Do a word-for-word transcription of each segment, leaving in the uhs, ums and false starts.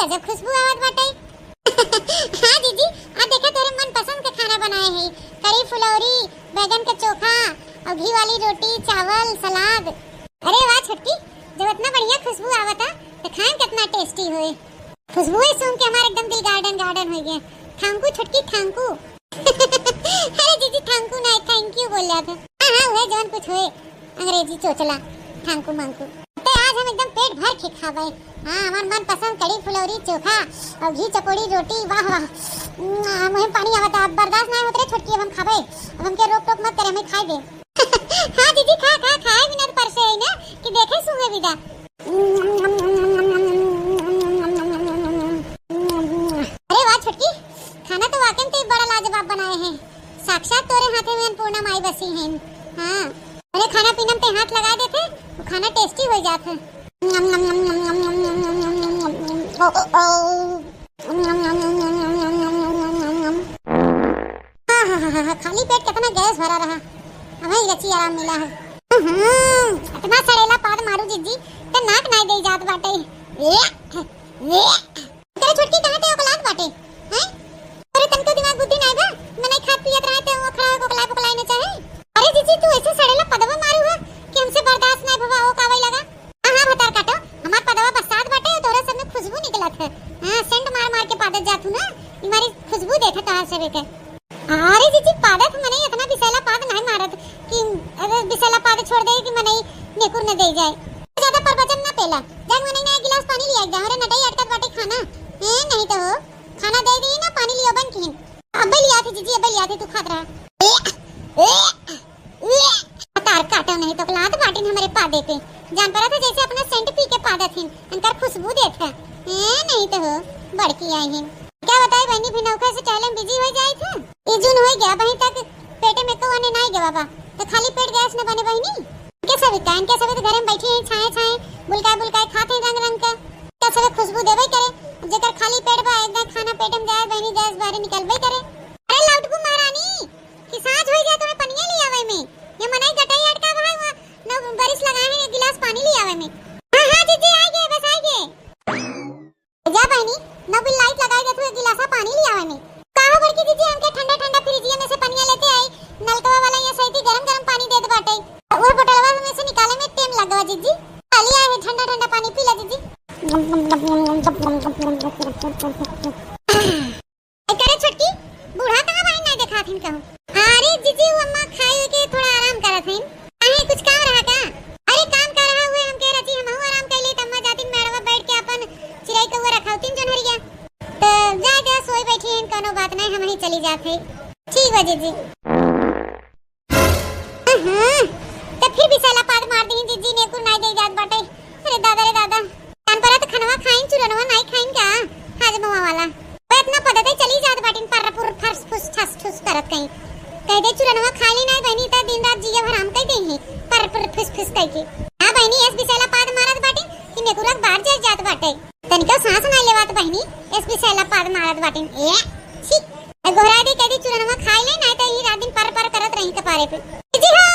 गजब खुशबू आवत बाटे। हाँ जीजी, आ देखा तोरे मनपसंद के खाना बनाए है, कढ़ी फुलौरी, बैगन के चोखा और घी वाली रोटी, चावल, सलाद। अरे वाह छोटकी, जब इतना बढ़िया खुशबू आवता तो खाए कितना टेस्टी होए। खुशबू सूंघ के हमार एकदम दिल garden garden हो गया। Thank you छोटकी, thank you। अरे जीजी, thank you ना, thank you बोल जात है। हाँ हाँ, वह जौन कुछ होए, अंग्रेजी चोचला, thank you मांकू। तो आज हम एकदम पेट भर के खाबे। हाँ, हमार मनपसंद कढ़ी फुलौरी चोखा और घी चपोड़ी रोटी, वाह वाह। हम्म, मुँह में पानी आवता, अब बर्दाश्त ना होत रे छोटकी, अब हम खाबे। अब हमके रोक टोक मत करे, हमें खाए दे। हाँ जीजी, खा खा, खाए बिना तो परसे है ना कि देखे सूंघे बिदा। अरे वाह छोटकी, खाना तो वाकई में ते बड़ा लाजवाब बनाए है। साक्षात तोरे हाथे में अन्नपूर्णा माई बसी हैं। हाँ, अरे खाना पीना में ते हाथ लगा देते, वो खाना टेस्टी हो जात है। आहाहाहा, खाली पेट कितना गैस भरा रहा, हमें रची आराम मिला है। हम्म, इतना सड़ेला पाद मारू जीजी, ते नाक नाई दे जात बाटे। ए, ए। तेरे छोटकी कहाँ ते ओकलात बाटे, हैं? अरे तनको दिमाग बुद्धि नाई बा, मनई खात पियत रहे ते ओकला ओकला ओकला न चाहे। अरे जीजी, तू ऐसे सड़ेला पदवा मारू है कि हमसे बर्दाश्त नाई भवा, ओ कावई लगा। हाँ, हाँ, भतार काटो, हमार पदवा बसात बाटे, तोहरा सब में खुशबू निकलत है। हाँ, सेंट मार मार के पादत जातू ना, ई मारी खुशबू देखे तोहार सबे के। अरे जीजी, पादत मनई इतना बिसैला पाद नाई मारत कि अरे बिसैला पाद छोड़ दे कि मनई नेकुर न दे जाए। ज्यादा प्रवचन ना पेला, जान मनई ना एक गिलास पानी लिया जा, हमरे नटई अटकत बाटे खाना। ए, नहीं तो हो, खाना दे दी ना, पानी लियो बन किन। अबे लिया थे जीजी, अबे लिया थे, तू खात रहा। ए, ए, ए। तार काटो नहीं तो लात बाटिन हमरे पादे पे। जान पड़ा था जैसे अपना सेंट पी के पादत हिन, इनकर खुशबू देत है। ए, नहीं तो हो, बड़की आई हिन। क्या बताई बहनी, भिनौखा से टहले में बिजी हो जाई थे। ई जून हो गया, अबहीं तक पेटे में को अने नाई गवा बा, तो खाली पेट गैस न बने बहनी। इनके सब का, इनके सब तो घरे में बैठी हैं, छाए छाए, बुलकाए बुलकाए खाते हैं रंग रंग का। इनके सब खुशबू देवे करे, जेकर खाली पेट बा, एक दाईं खाना पेट में जाए बहनी, गैस बाहरे निकलबे करे। अरे लौटबू महारानी, कि साँझ होई जाए तोहे पनिया ले आवे में। ये मनई गटई अटका भाई हुआ, नौ बरिस लगाए हैं, एक गिलास पानी ले आवे में। हाँ, हाँ, जीजी, आइ गए, बस आइ गए। जा बहनी, नौ बिल लाइट लगाई दे, तू एक गिलासा पानी ले आवे में। का हो बड़की जीजी, हमके ठंडा ठंडा फ्रिजिया में से पनिया लेते आई, नलकवा वाला यहाँ सैती गरम गरम पानी देत बाटे। वह बोतलवा में से निकाले में टेम लगवा जीजी। खाली आए है ठंडा ठंडा पानी पी ला जीजी। ए, करे छोटकी, बूढ़ा कहाँ बाइन, नाई देखात हिन कहूँ? अरे जीजी, वो अम्मा खाए के थोड़ा आराम करत हिन। काहे, कुछ काम रहा का? अरे काम का रहा हुए, हम कह रही हमहू आराम कर ली, त अम्मा जातिन मेड़वा बैठ के अपन चिड़ई कौआ रखावतिन जोनहरिया। त जा जा सोए बैठी हिन, कोनो बात नाई, हम ही चली जात है। ठीक बा जीजी। हाँ, त फिर बिसैला पाद मार दी जीजी, नेकुर नाई दे जात बाटे। अरे दादा रे दादा, कान पर त खनवा खाइन, चुरनवा नाई खाइन का? हाजमवा वाला। वो इतना पदते चली जात बाटिन, पर पुर फर्स फुस ठस ठुस करत कहीं। कह दे चुरनवा खा ली नाई बहनी, त दिन रात जिया हराम कह दे ही, पर पुर फुस फुस कह के। हाँ बहनी, एस बिसैला पाद मारत बाटिन कि नेकुरा के बार जर जात बाटे। तनिका सांस नाई लेवात बहिनी, एस बिसैला पाद मारत बाटिन। ए, छी। ए, गोहरा दे कह दी चुरनवा खाई ले, नाई त ई रात दिन पर पर करत रही कपारे पे। जीजी हो,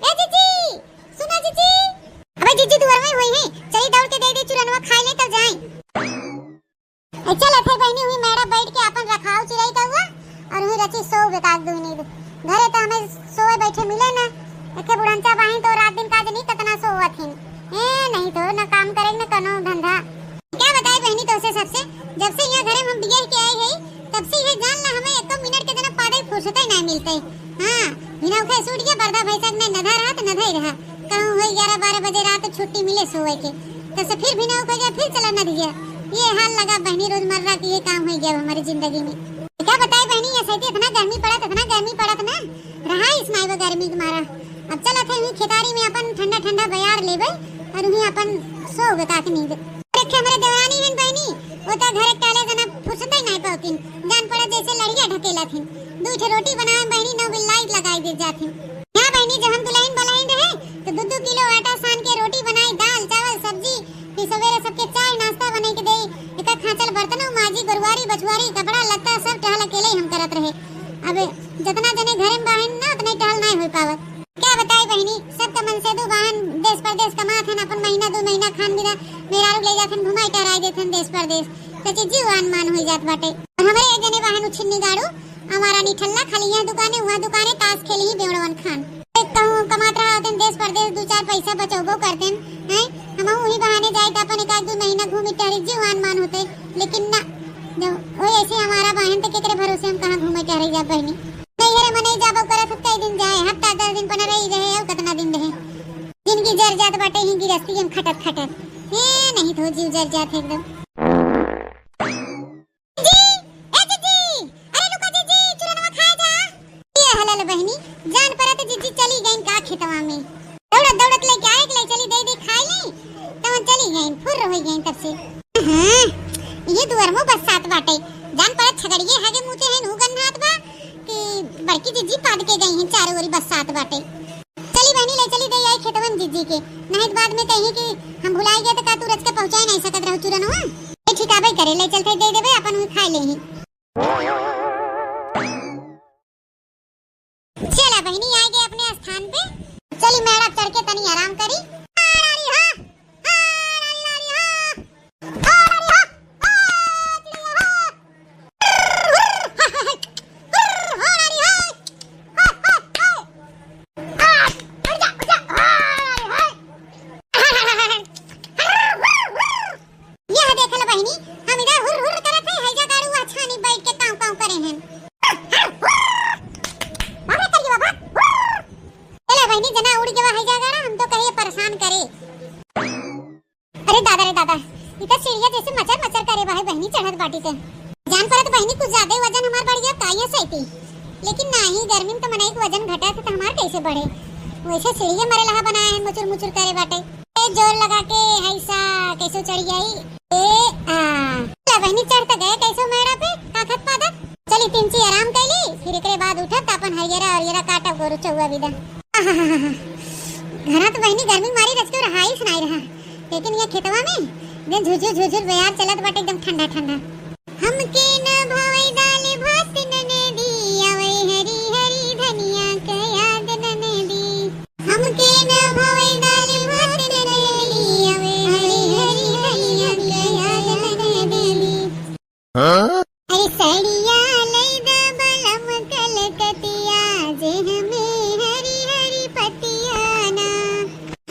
ए जीजी, सुनो जीजी। अबे जीजी दुआर में हुई है, चली दौड़ के दे दे चुरनवा खाई ले तब जाई। ए, चल अथे बहिनी हुई मेड़ा बैठ के अपन रखाओ चिड़ई कौआ और हुई रची सो बेकार दुई नींद। घरे त हमें सोए बैठे मिले ना, एके बुढ़ंचा बाहिन तो रात दिन काज नहीं कतना सोवत हिन। ए, नहीं तो न काम करे न कनो धंधा। क्या बताई बहनी तोसे सबसे, जब से यहाँ घरे में हम बियाह के आई है, तब से ये जान ला हमें एको मिनट के जना पादे फुर्सत ही नहीं मिलते। हाँ, बिना उठे सूट गया, बरदा भैंसा के नहीं नधा रहा तो नधा ही रहा। कहूँ हुई ग्यारह बारह बजे रात छुट्टी मिले सोए के, तब से फिर बिना उठे गया, फिर चला नध गया। ये हाल लगा बहनी रोजमर्रा की, ये काम हो गया हमारी जिंदगी में। क्या बताई बहनी, ऐसे ही इतना गर्मी पड़त, इतना गर्मी पड़त ना, रहा इस नाई वो गर्मी के मारा। अब चलत है वहीं खेतारी में अपन ठंडा ठंडा बयार लेबे और वहीं अपन सोबे का के नींद। देखे हमरे देवरानी हन बहनी, वो तो घरे काले जना फुर्सत ही नहीं पावतिन। जान पड़ा जैसे लड़िया ढकेला थिन। दू ठे रोटी बनावे बहनी, नौ बिल लाइट लगाई दे जाथिन। यहाँ बहनी जब हम दुल्हन बलहन रहे तो दू दू किलो आटा सान के रोटी बनाई, दाल चावल सब्जी, फिर सवेरे सबके चाय नाश्ता बने के दे। एका खांचल बर्तनों माजी, गोरुआरी बछुआरी, कपड़ा लत्ता सब टहल अकेले ही हम करत रहे। अब जितना जने घरे में बाहन ना उतना ही टहल नहीं हो पावत। क्या बताई बहनी, सब त मनसेधू बाहन देश परदेश कमात हन, अपन महीना दू महीना खान बिना मेहरारू ले जाथन, घुमाई टहराई देथन देश परदेश। तो जीजी उ आन मान होइ जात बाटे। और हमरे एक जने बहन उछिन्नी गाड़ू, हमारा निठल्ला खाली यहाँ दुकाने, वहाँ दुकाने, ताश खेली ही बेवड़वन खान। एक कहूँ कमात रहा होतेन देश परदेश, दू चार पैसा बचौबो करतेन, हैं? हम वही बहाने जाए तो अपन एक आध दू महीना घूमी टहरी जी, उ आन मान होते, लेकिन ना, जब वही ऐसे हमारा बहन तो केकरे भरोसे हम कहाँ घूमे टहरे जा बहनी। नैहरे मनई जाबो करत ह, कई दिन जाए, हफ्ता दस दिन, पन्द्रह ही रहे, और कितना दिन रहे। जिनगी जर जात बाटे ही गिरस्ती हम खटत खटत। हे, नहीं तो जीव जर जात है एकदम। जीजी, ए जीजी, अरे रुका जीजी, चुरनवा खाए जा। ये हलल बहनी, जान परत जीजी चली गईन का खेतवा में। दौड़त दौड़त लेके आए, ले चली दे दे खाए ली, तवन चली गईन, फुर्र होइ गईन तब से। हाँ, ये दुअर में बस्सात बाटे। जान परत छगड़िए हागे मुते हैं, नू गन्नात बा कि बड़की जीजी पाद के गई हैं, चारों ओरी बस्सात बाटे। चली बहनी, ले चली दे आई खेतवन जीजी के, नहीं तो बाद में कही कि हम भुलाई गए तो का तू रच के पहुँचाए नहीं सकत रहू चुरनवा। ए, ठिकाबे करे, ले चलते दे देबे, अपन उही खाए ले ही। चला बहनी, आ गए अपने स्थान पे। चली मेड़ा चढ़ के तनी आराम करी। आ रानी हा, आ रानी, रानी हा, आ रानी हा, आ चिड़िया हा। यह देख ल बहिनी, हम इधर हुर हुर करत है, हैजा गाड़ू वह छानी बैठ के कांव कांव करे हैं। भागे करिए बाबा। चला बहिनी, जना उड़ गवा हैजा गाड़ा, हम तो कहिए परेशान करे। अरे दादा रे दादा, ई त सीढ़िया जैसे मचर मचर करे बा है बहिनी चढ़त बाटी ते। जान परत बहिनी कुछ ज्यादा ही वजन हमार बढ़ गया का ये सैती। लेकिन नाही, गर्मी में तो मनई के वजन घटा थे तो हमार कैसे बढ़े। वैसे सीढ़िया मरे लहा बनाए हैं, मुचुर मुचुर करे बाटे। ए जोर लगा के हैसा कैसे चढ़ गई। ए आ। चला बहिनी चढ़ त गए कैसे मेड़ा पे, काखत पादत। चली तिनची आराम कैली, फिर एकरे बाद उठत अपन हरियरा हरियरा काटब गोरू चौवा बिदा। आहाहाहा। घरा तो बहिनी गर्मी मारी रच के रहाई सुनाई रहा। लेकिन ये खेतवा में जे झुझुर झुझुर बयार चलत बाटे एकदम ठंडा ठंडा। हमके न भावे दाल भात ननदी, आवे हरी हरी धनिया के याद ननदी। हमके न भावे दाल भात ननदी, आवे हरी हरी धनिया के याद ननदी। हाँ? अरे सड़िया लई द बलम कलकतिया, जे हमें हरी हरी पतिया ना।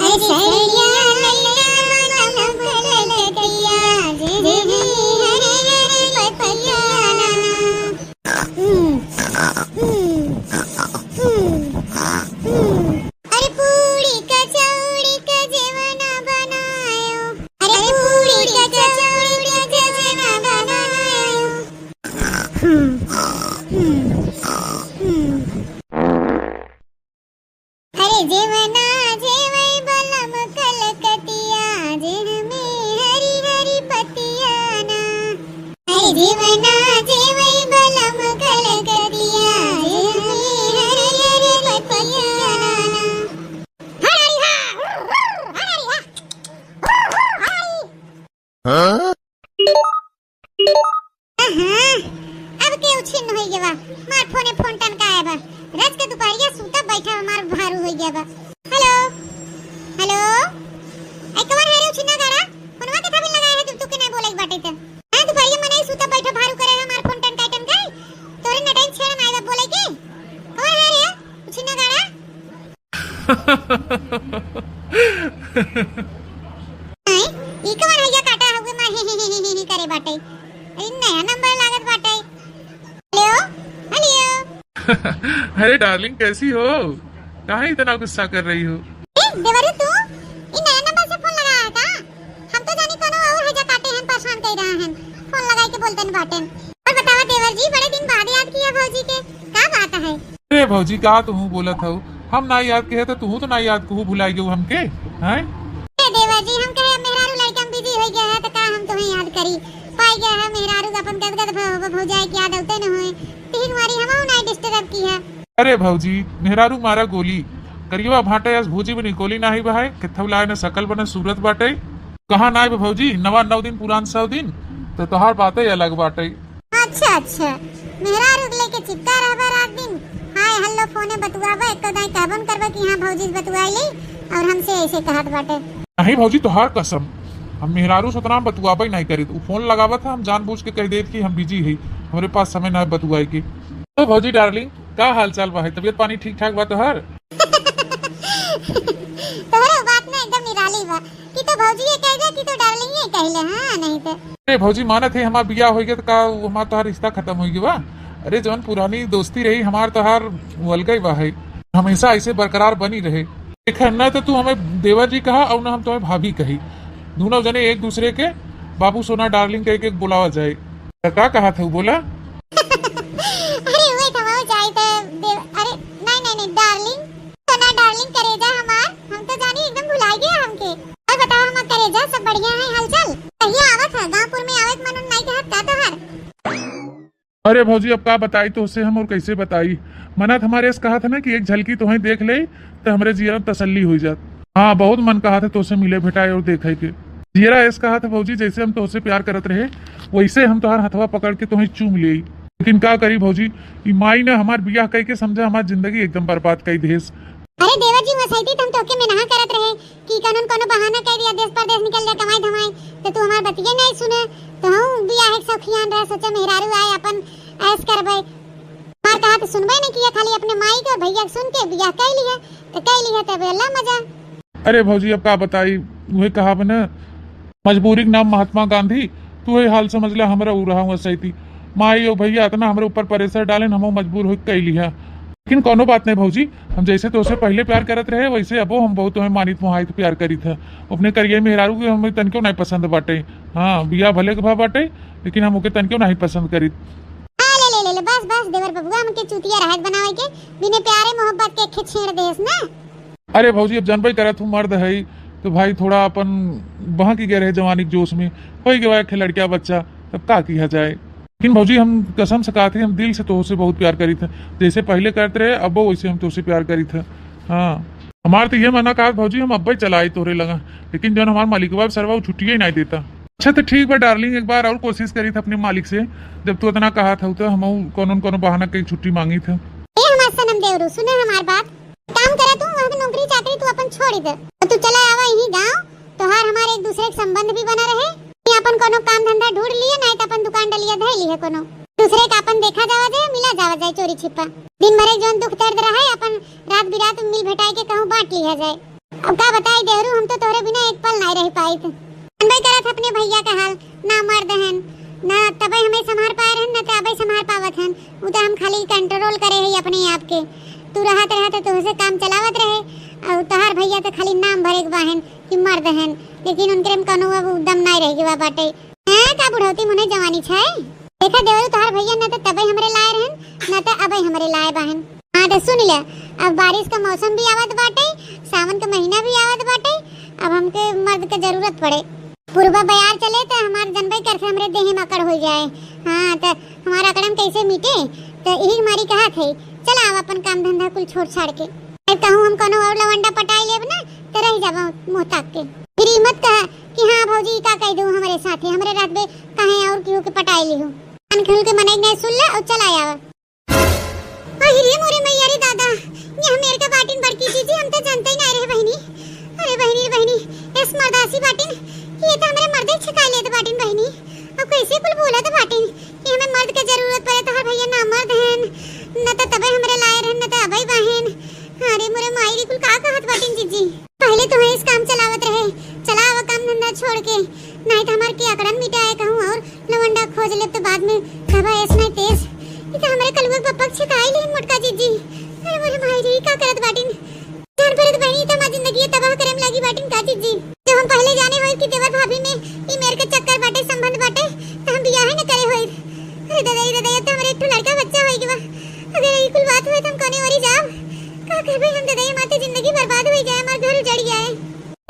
अरे सड़िया लई द बलम कलकतिया, जे हमें हरी हरी पतिया ना। हम्म, हम्म, हम्म, हम्म। अरे पूड़ी कचौड़ी क जेवना बनायो। अरे पूड़ी कचौड़ी क जेवना बनायो। हम्म, हम्म, हम्म। अरे जेवना जेवई बलम कलकतिया, जे हमें हरी हरी पतिया ना। अरे जेवना जेवई बलम कलकतिया, जे हमें हरी हरी पतिया ना। हरारी हा, हरारी हा, हरारी। हाँ? अहाँ, अब के उछिन्न होई गवा, मार फोने फोन टनकाए बा। रच के दुपहरिया सूता बैठा हमार भारू होई गवा। हेलो, हेलो, ए कवन है रे उछिन्ना गाड़ा? फोनवा के थापिन लगाए है, जब तू के नहीं बोले के बाटे त। हाँ, दुपहरिया मनई सूता बैठा भारू करे हमार फोन टनकाए टनकाए। तोरे नटैन छेड़ा नाई बा बोले के। कवन है रे उछिन्ना गाड़ा? आय, ई कवन हैया काटा हउवे मार ही ही ही ही ही करे बाटे। ई नया नंबर लागत बाटे। हेलो, हेलो। अरे डार्लिंग, कैसी हो? काहे इतना गुस्सा कर रही हो? ए, देवरू तू? ई नया नंबर से फोन लगाया है का? हम तो जानी कोनो और हैजा काटे हैं, परेशान कर रहा है। फोन लगाई के बोलते न बाटे। और बतावा देवर जी, बड़े दिन बाद याद किया भौजी के, का बात है? अरे भौजी, का तुहू बोलत हऊ? हम ना याद कहे त तुहू तो ना याद कहू, भुलाई गऊ हमके, हैं? ए देवर जी, हम कहे मेहरारू लड़का में बिजी होई गया है, त का हम तुम्हें याद करी? पाई गया है मेहरारू का अपन गदगद भ-, भ-, भौजाई की याद होते न होए। तीन वारी हमहू ना डिस्टर्ब की है। अरे भौजी, मेहरारू मारा गोली। करियवा भांटा अस भूजी भी निकोली नाही बहाए, किथव लाए न सकल बने सूरत बाटे। कहाँ नाई बा भौजी, नवा नौ दिन पुरान सौ दिन, त तोहार बाते अलग बाटे। अच्छा, अच्छा। मेहरारू के लेके चिपका रहबा रात दिन। हाय, हल्लो फोने बतुआबा, एको दाई कहबो न करबा कि हाँ, भौजी से बतुआई ली और हमसे ऐसे कहत बाटे। नहीं भौजी, तोहार कसम। हम मेहरारू से उतना बतुआबे नहीं करित। उ फोन लगावत है, हम जानबूझ के कह देत कि हम बिजी है, हमरे पास समय ना बतुआए के। तो भौजी डार्लिंग, का हाल चाल बा है? तबीयत पानी ठीक ठाक बा तोहार? तोहरे बात ना एकदम निराली बा कि तो भौजी ये कह दे कि तो डार्लिंग ये कह ले, हाँ, नहीं तो। अरे भौजी, मानत है हमार बियाह होई गया तो का उ हमार तोहार रिश्ता खत्म होई गया बा? अरे जौन पुरानी दोस्ती रही हमार तोहार, वो अलगे ही बा है, हमेशा ऐसे बरकरार बनी रहे। देखा, ना तो तू हमें देवर जी कहा और ना हम तुम्हें भाभी कही। दोनों जने एक दूसरे के बाबू सोना डार्लिंग कह के बुलावा जाए। तो का कहा था, बोला? अरे, वही था, वो जाए तो देव-, अरे, नहीं, नहीं, नहीं, डार्लिंग, सोना डार्लिंग, करेजा हमार, हम तो जानी एकदम भुला गया हमके। और बताओ हमार करेजा, सब बढ़िया है, हालचाल? कहिया आवत है, गांवपुर में आवत मन उन नहीं कहत का तोहार? अरे भौजी, अब का बताई तोहसे हम और कैसे बताई? मना त हमारे ऐस कहा था ना कि एक झलकी तोहें देख ले तो हमरे जियरा तसल्ली हुई जात। हाँ, बहुत मन कहा था तोहसे मिले भेटाए और देखे के। जियरा ऐस कहा था भौजी, जैसे हम तोहसे प्यार करत रहे वैसे हम तोहार हथवा पकड़ के तोहें चूम ले। लेकिन का करी भौजी, ई माई ने हमार बियाह कह के समझा हमार जिंदगी एकदम बर्बाद कर देस। अरे देवर जी, वो सैती तो हम तोहके मेनहा करत रहे कि कानून कोनो बहाना कह दिया, देश परदेश निकल जा, कमाई धमाई, तो तू हमार बतिये नहीं सुने। तो हम बियाह के शौखियान रहे, सोचे मेहरारू आए, अपन ऐश करबे। हमार कहा तो सुनबे नहीं किया, खाली अपने माई के और भैया के सुन के बियाह कह लिया, तो कह लिया, तब अल्लाह मजा। अरे भौजी, अब का बताई, वही कहा ना, मजबूरी के नाम महात्मा गांधी। तू ये हाल समझ ले, हमरा उ रहा हुआ सैती। माई और भैया इतना हमरे ऊपर प्रेशर डालेन, हम मजबूर हो कह लिया। लेकिन कोनो बात नहीं भौजी, हम जैसे तोसे पहले प्यार करत रहे, वैसे अबो हम बहुत तुम्हें मानित मोहाइत प्यार करित है। अपने करिए मेहरारू के हमें तनिको नहीं पसंद बाटे। हाँ, बियाह भले के भा बाटे, लेकिन हम ओके तनिको नहीं पसंद करित। आ, ले, ले, ले, ले, बस, बस, देवर बबुआ, हमके चूतिया रहत बनावे के, बिने प्यारे मोहब्बत के खे छेड़ देस ना। अरे भौजी, अब जानबे करत हूँ, मर्द है तो भाई, थोड़ा अपन बहक गए रहे जवानी के जोश में, हो गया एक लड़किया बच्चा, तब का किया जाए। लेकिन भौजी, हम कसम से कहा थे, हम दिल से तोहसे बहुत प्यार करी थे, जैसे पहले करते रहे, अब वैसे हम तोहसे प्यार करी थे। हाँ, हमार तो ये मना कहा भौजी, हम अब्बे चला आई तोहरे लगा, लेकिन जौन हमार मालिकवा सरवा, वो छुट्टिए ही नहीं देता। अच्छा तो ठीक बा डार्लिंग, एक बार और कोशिश करी थे अपने मालिक से, जब तू इतना कहा था तो हम कोनो न कोनो बहाना कहीं छुट्टी मांगी थे। ए हमार सनम देवरू, सुने हमार बात, काम करा तू, वहाँ के नौकरी चाकरी तू अपन छोड़ दे, और तू चला आवा यही गाँव, तोहार हमारे एक दूसरे के संबंध भी बना रहे। ये अपन कोनो काम धंधा ढूंढ लिए, नहीं तो अपन दुकान डलिया धर लिए कोनो दूसरे का अपन देखा जावा जाए, मिला जावा जाए चोरी छिपा। दिन भर एक जौन दुख दर्द रहे, अपन रात बिरात मिल भेटाई के कहूँ बांट लिया जाए। अब का बताई देहरू, हम तो तोहरे बिना एक पल नहीं रह पाई थे। अनबई करत अपने भैया का हाल, ना मर्द हन, ना तबे हमें संभार पाए रहन, ना तो अबे संभार पावत हन। उ तो हम खाली कंट्रोल करे है अपने आप के। तू रहत रहे तो तुहसे काम चलावत रहे, और तोहार भैया तो खाली नाम भरे के बाहन कि मर्द हन, लेकिन उनके में कोनो अब दम नहीं रह गवा बाटे। हैं, का बुढ़ौती मुने जवानी छै? देखा देवरू, तोहार भैया न तो तबे हमरे लाए रहन, न तो अबे हमरे लाए बाहन। हाँ तो सुन ले, अब बारिश का मौसम भी आवत बाटे, सावन का महीना भी आवत बाटे, अब हमके मर्द के जरूरत पड़े। पूर्वा बयार चले तो हमार जनबे करथे हमरे देह में अकड़ हो जाए। हाँ तो हमारा अकड़न कैसे मिटे? तो यही मारी कहा थे, चला अब अपन काम धंधा कुल छोड़ छाड़ के। अरे कहूँ हम कोनो और लवंडा पटाई लेब ना, तो रह जाबो मुँह ताक के। फिर ई मत कहा कि हाँ भौजी, ई का कह दू हमरे साथे, हमरे रात में काहे और केहू के पटाई लिहू। कान खोल के मनई नहीं सुन ले और चला आवा। अहि रे मोरे मैया रे दादा, ये हमेर का बाटिन बड़की जीजी, हम तो जानते ही नहीं रहे बहिनी। अरे बहिनी रे बहिनी, एस मर्दासी बाटिन कि ये तो हमरे मर्दे छिका लेत बाटिन बहिनी। अब कैसे कुल बोलत बाटिन कि हमें मर्द के जरूरत पड़े, तोहर भैया ना मर्द हन, न तो तबे हमरे लाए रहन, न तो अबे बाहेन। अरे मोरे माई रे, कुल का कहत बाटिन जीजी? पहले तुम्हें इस काम चलावत रहे, चला अब काम धंधा छोड़ के, नहीं तो हमार के अकड़न मिटाए कहूँ और लवंडा खोज लेब तो बाद में कहबा ऐस नहीं तेज। ई तो हमरे कलुआ के पप्पा के छिकाई लेन मोटका जीजी। अरे मोरे भाई रे, ई का करत बाटिन? जान परत बहिनी, ई तो हमार जिंदगी तबाह करे में लगी बाटिन का जीजी? जब हम पहले जाने होई कि देवर भाभी में ई मेर के चक्कर बाटे, संबंध बाटे, तो हम बियाह न करे होई। अरे दादा, ई दादा, ये तो हमरे एक ठो लड़का बच्चा होई गवा। अगर ई कुल बात होई तो हम कौने ओरी जाब? का करबे हम दादा, ये माते जिंदगी बर्बाद होई जाए, हमार घर उजड़ जाए।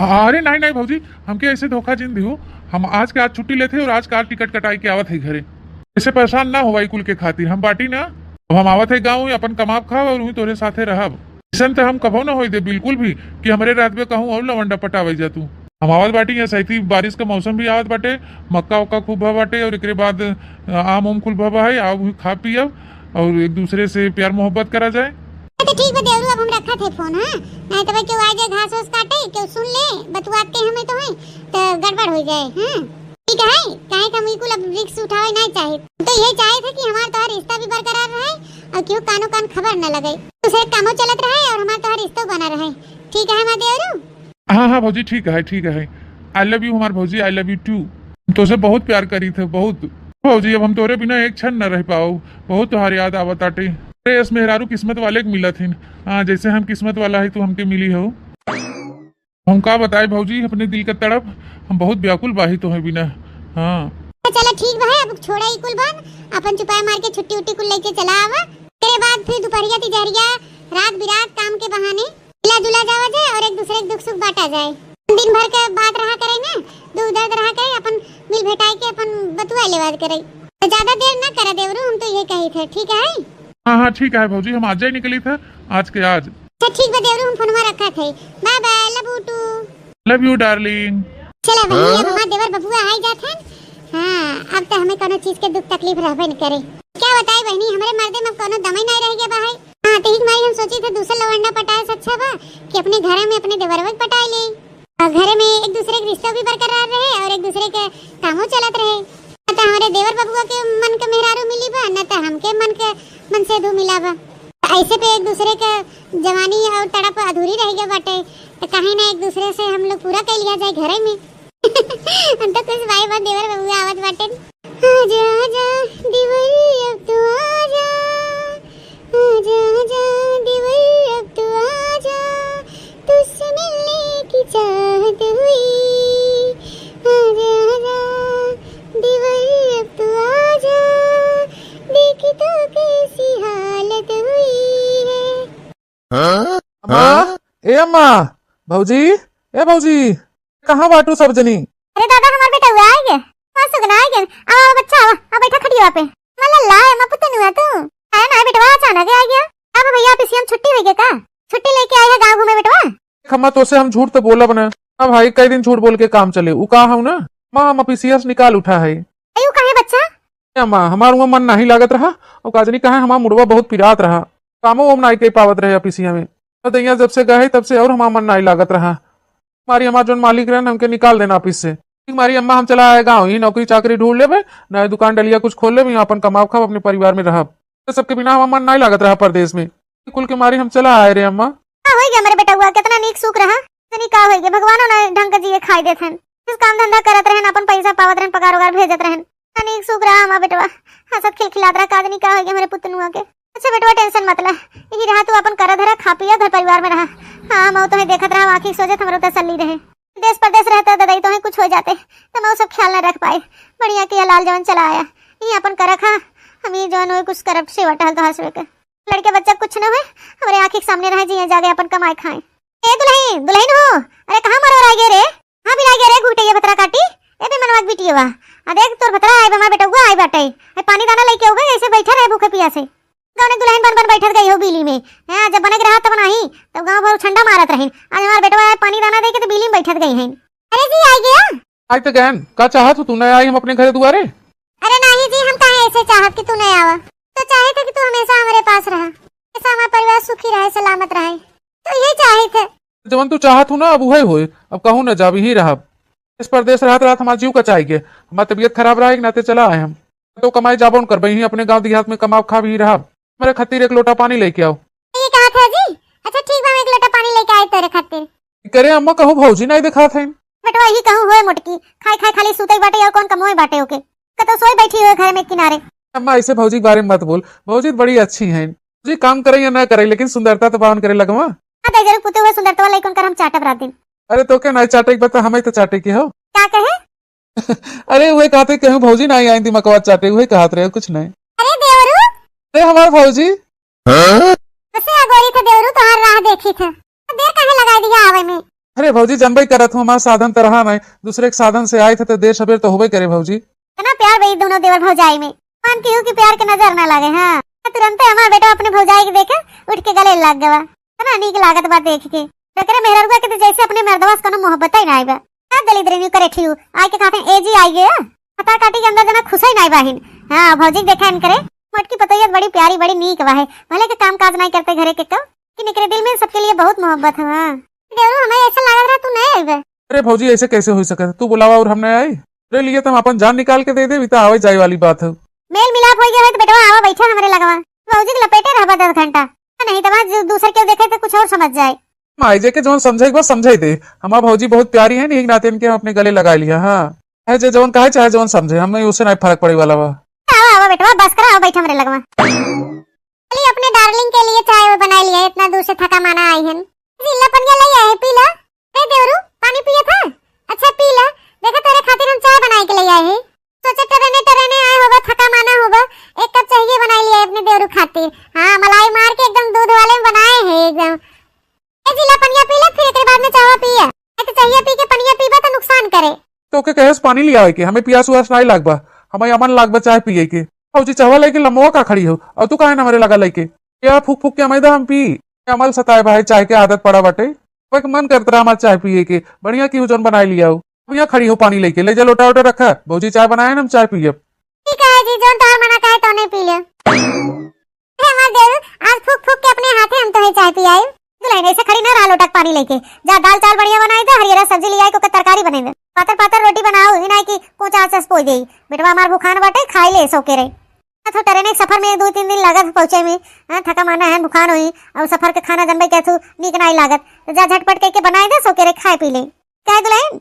अरे नहीं, नहीं भौजी, हमके ऐसे धोखा जिन दिहू। हम आज के आज छुट्टी लेते और आज के आज टिकट कटाई के आवत है घरे। ऐसे परेशान ना होवा ई कुल के खातिर, हम बाटी ना। अब हम आवत है गाँव, अपन कमाब खाब और वहीं तोरे साथे रहब। ऐसन तो हम कभो ना होई दे बिल्कुल भी कि हमरे रात में कहूँ और लवंडा पटावे जा तू। हम आवत बाटी, यहाँ सैती बारिश का मौसम भी आवत बाटे, मक्का उक्का खूब भा बाटे और एकरे बाद आम उम कुल भा बा है, आव खा पियब और एक दूसरे से प्यार मोहब्बत करा जाए। तो ठीक बा देवरू, अब हम रखत है फोन, हाँ? नहीं तो भाई केहू आ जाए घास वास काटे, केहू सुन ले, बतुआत के हमें तो है, तो गड़बड़ हो जाए, हाँ? ठीक है, काहे कि हम बिल्कुल अब रिस्क उठावे नहीं चाहे। तो ये चाहे थे कि हमार तोहर रिश्ता भी बरकरार रहे और केहू कानो कान खबर न लगे, दूसरे कामो चलत रहे और हमार तोहर रिश्तो बना रहे। ठीक है, हमार देवरू? हाँ, हाँ भौजी, ठीक है, ठीक है। I love you हमार भौजी, I love you too। तोसे बहुत प्यार करी थे, बहुत। भौजी, अब हम तोरे बिना एक क्षण न रह पाओ, बहुत तोहार याद आवत आटे। अरे, एस मेहरारू किस्मत वाले के मिलत हिन। हाँ, जैसे हम किस्मत वाला है, तू हमके मिली हो। हम का बताई भौजी, अपने दिल का तड़प, हम बहुत व्याकुल बाही तोहे बिना। हाँ। तो चला ठीक बा, अब छोड़ा ई कुल बात, अपन चुपाय मार के छुट्टी उट्टी कुल लेके चला आवा। तेरे बाद फिर दोपहरिया तिजहरिया, रात बिरात काम के बहाने मिला जुला जावा जाए और एक दूसरे के दुख सुख बांटा जाए। दिन भर के बात रहा करे ना, दुख दर्द रहा करे, अपन मिल भेटाए के अपन बतुआ लेवा करे। तो ज्यादा देर ना करा देवरू, हम तो ये कही थे, ठीक है? हाँ, हाँ, ठीक है भौजी, हम आज ही निकली थे, आज के आज। अच्छा ठीक बा देवरू, हम फोनवा रखा थे। Bye bye, love you too। Love you darling। चला बहिनी, अब हमार देवर बबुआ आई जात हन। हाँ, अब तो हमें कोनो चीज के दुख तकलीफ रहबे न करे। क्या बताई बहिनी, हमरे मर्दे में अब कोनो दमई नहीं रह गया बा है। हाँ, तो ही मारी हम सोची थे दूसर लवंडा पटाए से अच्छा बा कि अपने घरे में अपने देवरवा के पटाए ले। और घरे में एक दूसरे के रिश्ता भी बरकरार रहे और एक दूसरे के कामो चलत रहे। न तो हमारे देवर बबुआ के मन के मेहरारू मिली बा, न तो हमके मन के मनसेधू मिला बा। ऐसे पे एक दूसरे के जवानी और तड़प अधूरी रह गया बाटे, तो काहे ना एक दूसरे से हम लोग पूरा कर लिया जाए घरे में। हम तो खुश बाई बा, देवर बबुआ आवत बाटे। आजा आजा देवर अब तू आजा, आजा आजा देवर अब तू आजा, तुझसे मिलने की चाहत हुई। आजा आजा देवर अब तू आजा, देख तो कैसी हालत हुई है। अम्मा, ए अम्मा, भौजी, ए भौजी, कहाँ बाटू सब जनी? अरे दादा, हमार बेटवा आइ गे, हमार सुगना आइ गे। आवा, आवा बच्चा, आवा, आवा बैठा खटिया पे। हमार लल्ला है, हमार पुतनुआ तू। आया ना बेटवा, अचानक आइ गया। अब भैया ऑफिसिया में छुट्टी होइ गई का? छुट्टी लेके आइ है गाँव घूमे बेटवा। देख अम्मा, तोसे हम झूठ तो बोलब न। अब भाई कई दिन झूठ बोल के काम चले, उ का हऊ ना, माँ हम ऑफिसिया से निकाल उठा है। अयो काहे बच्चा? ए अम्मा, हमार उहाँ मन नाही लागत रहा, और का जनी काहे हमार मुड़वा बहुत पिरात रहा, कामो हम नाही कइ पावत रहे ऑफिसिया में। तो दैया जब से गए तब से और हमार मन नाही लागत रहा। मारी हमार जोन मालिक रहन हमके निकाल देना ऑफिस से। ठीक मारी अम्मा, हम चला आए गाँव, ही नौकरी चाकरी ढूंढ लेबे, नए दुकान डलिया कुछ खोल लेबे, यहाँ अपन कमाब खाब, अपने परिवार में रहब। तो सबके बिना हमार मन नाही लागत रहा परदेश में। कुल के मारी हम चला आए रे अम्मा। का होइ गया हमरे बेटवा, कितना नीक सुख रहा, तनी का होइ गया, भगवानो ना ढंग के जिए खाए देत हन। कुछ काम धंधा करत रहन, अपन पैसा पावत रहन, पगार उगार भेजत रहन। तनी एक सुख रहा हमार बेटवा, हंसत खिलखिलात रहा, का जनी का होइ गया हमरे पुतनुआ के। अच्छा बेटवा, टेंशन मत ला, यही रहा, तू अपन करा धरा, खा पिया, घर परिवार में रहा। हाँ, हम तोहे देखत रहा, आँखी सोझे, हमरो तसल्ली रहे। देश परदेश रहता ददाई, तोहे कुछ होइ जाते, तो हम सब ख्याल न रख पाए। बढ़िया किया लाल जवन चला आया, यही अपन करा खा, हम ही जवन होइ कुछ करब, सेवा टहल तोहार सबके। लड़के बच्चा कुछ न होइ, हमरे आँखी के सामने रहे, जिए जागे अपन कमाए खाए। ए दुलहिन, दुलहिन हो, अरे कहाँ मरोर आइ गे रे? हाँ, बिलाइ गे रे, घुटैया भतरा काटी। ए बे मनवा के बिटिया बा। आ देख, तोर भतरा आइ बा, हमार बेटउआ आइ बाटे। ए, पानी दाना लइके अउबे, ऐसे बैठा रहे भूखे पियासे। कौने दुलहिन बन बन बैठत गई हो बीली में? हैं, जब बने के रहा तब नाही, तब गाँव भर उछंडा मारत रहिन। आज हमार बेटवा आइ पानी दाना दे के तो बीली में बैठत गई हैं। अरे जी, आइ गया। आइ तो गयन, का चाहत हो तू, न आई हम अपने घरे दुआरे? अरे नाही जी, हम काहे ऐसे चाहत कि तू न आवा। तो चाहे थे कि तू हमेशा हमरे पास रहा, हमेशा हमार परिवार सुखी रहे, सलामत रहे, तो ये चाहे थे। जवन तू चाहत हो ना, अब उहे होए, अब कहूँ न जाब, यही रहब। इस परदेश रहत रहत हमार जीव कचाइ गे, हमार तबीयत खराब रहे के नाते चला आए हम। तो कमाई जाबो न करबे, यहीं अपने गाँव देहात में कमाब खाब, यहीं रहब। हमरे खातिर एक लोटा पानी लइके आओ। ये कहा था जी? अच्छा ठीक बा, हम एक लोटा पानी लइके आए तोरे खातिर। करे अम्मा, कहूँ भौजी नाही देखात है। बेटवा यही कहूँ होए मोटकी, खाए खाए खाली सुतई बाटे और कौन कमोए बाटे ओके। कतो सोए बैठी हुए घर में किनारे। अम्मा ऐसे भौजी के बारे में मत बोल, भौजी तो बड़ी अच्छी हैं। भौजी काम करे या ना करे लेकिन सुंदरता तो पावन करे लगवा। हाँ, तो जरूर पुते हुए सुंदरतवा लइकन कर हम चाटब रात दिन। अरे तो के नाही चाटे के बता, हमें तो चाटे के हो। का कहे? अरे उहे कहते कहूँ भौजी नाही आई दिमकवा चाटे, उहे कहत रहे, कुछ नाही। अरे देवरू। अरे हमार भौजी। बसे अगोरी थे देवरू, तोहार राह देखी थे। तो देर काहे लगाई दिया आवे में? अरे भौजी, जनबे करत हूँ, हमार साधन तो रहा नाही, दूसरे के साधन से आए थे तो देर सबेर तो होबे करे भौजी। इतना प्यार बा ई दोनों देवर भौजाई में, मान केहू के प्यार के नजर ना लागे। हाँ, तुरंते हमार बेटा अपने भौजाई के देखे उठ के गले लाग गवा। इतना नीक लागत बा देख के। एकरे मेहररुआ के तो जैसे अपने मर्दवा से कोनो मोहब्बत ही नाही बा। का दलिद्र न्यू करे ठियू, आइ के कहते ए जी आइ गया। खता काटी के अंदर जना खुश ही नाही बाहिन। हाँ, भौजी के देखा इनकरे। मोटकी पतोहिया बड़ी प्यारी, बड़ी नीक बा है, भले के काम काज नाई करते घरे के को, कि निकरे दिल में सबके लिए बहुत मोहब्बत है। हाँ। देवरू, हमें ऐसा लागत रहा तू नहीं अइबे। अरे भौजी, ऐसे कैसे हो सकत है? तू बुलावा और हम नहीं आई? अरे लिए तो हम अपन जान निकाल के दे दे, तो आवे जाए वाली बात है। मेल मिलाप हो गया है तो बेटवा आवा बैठा हमरे लगवा। भौजी के लपेटे रहबा दस घंटा, नहीं तो बाद जो दूसर के देखे तो कुछ और समझ जाए। माई जे के जौन समझे के बा समझे दे। हमार भौजी बहुत प्यारी है, नीक नाते इनके हम अपने गले लगा लिया। हाँ, है जे जौन कहे चाहे जौन समझे, हमें उससे नहीं फर्क पड़े वाला बा। आवा, आवा बेटवा, बस करा, आवा बैठा हमरे लगवा। चली, अपने डार्लिंग के लिए चाय वो बनाई लिया, इतना दूर से थका माना आई हन। जिल्ला पनिया ले आए, पी ला। ए देवरू, पानी पिया था? अच्छा पी ला। देखा तोरे खातिर हम चाय बनाई के ले आए हैं। सोचे टरेने टरेने आए होगा, थका माना होगा, एक कप चाहिए बनाई लिया अपने देवरू खातिर। हाँ, मलाई मार के एकदम दूध वाले में बनाए हैं एकदम। ए जिल्ला पनिया पी ला, फिर एकरे बाद में चाय पिया। ए तो चाहिए पी के पनिया पीबा तो नुकसान करे। तो के कहेस पानी लियावे के, हमें पियास उआस नाई लागबा, हमें अमन लागबा चाय पिए के। भौजी चाहवा लेके लमवा का खड़ी हो, और तू काहे ना हमरे लगा लेके? या फूक फूक के हमें दा हम पी। अमल सताए भाई, चाय के आदत पड़ा बाटे। वह मन करत रहा हमार चाय पिए के, बढ़िया की जौन बनाए लियाओ। अब यहाँ खड़ी हो पानी लेके, ले जा लोटा वोटा रखा, भौजी चाय बनाए ना हम चाय पियब। ठीक है जी, जौन तोहार मना कहे तो नहीं पी ले। हे हमार देवरू, आज फूक फूक के अपने हाथे हम तोहे चाय पियाई। दुल्हन ऐसे खड़ी ना रहा, लोटक पानी लेके जा, दाल चावल बढ़िया बनाई दे, हरियरा सब्जी लियाई, कोके तरकारी बने दे, पातर पातर रोटी बनाओ, ही नहीं कि कोचा आचस पोई दे। बेटवा हमार भूखान बाटे, खाई ले सो के रहे। तो ट्रेन एक सफर में दो तीन दिन लागत पहुँचे में, हाँ, थका माना है, भूखान होई, और सफर के खाना जनबे के थू नीक नाई लागत, तो जा झटपट करके बनाई दे, सो के रहे, खाए पी ले। क्या दुल्हन?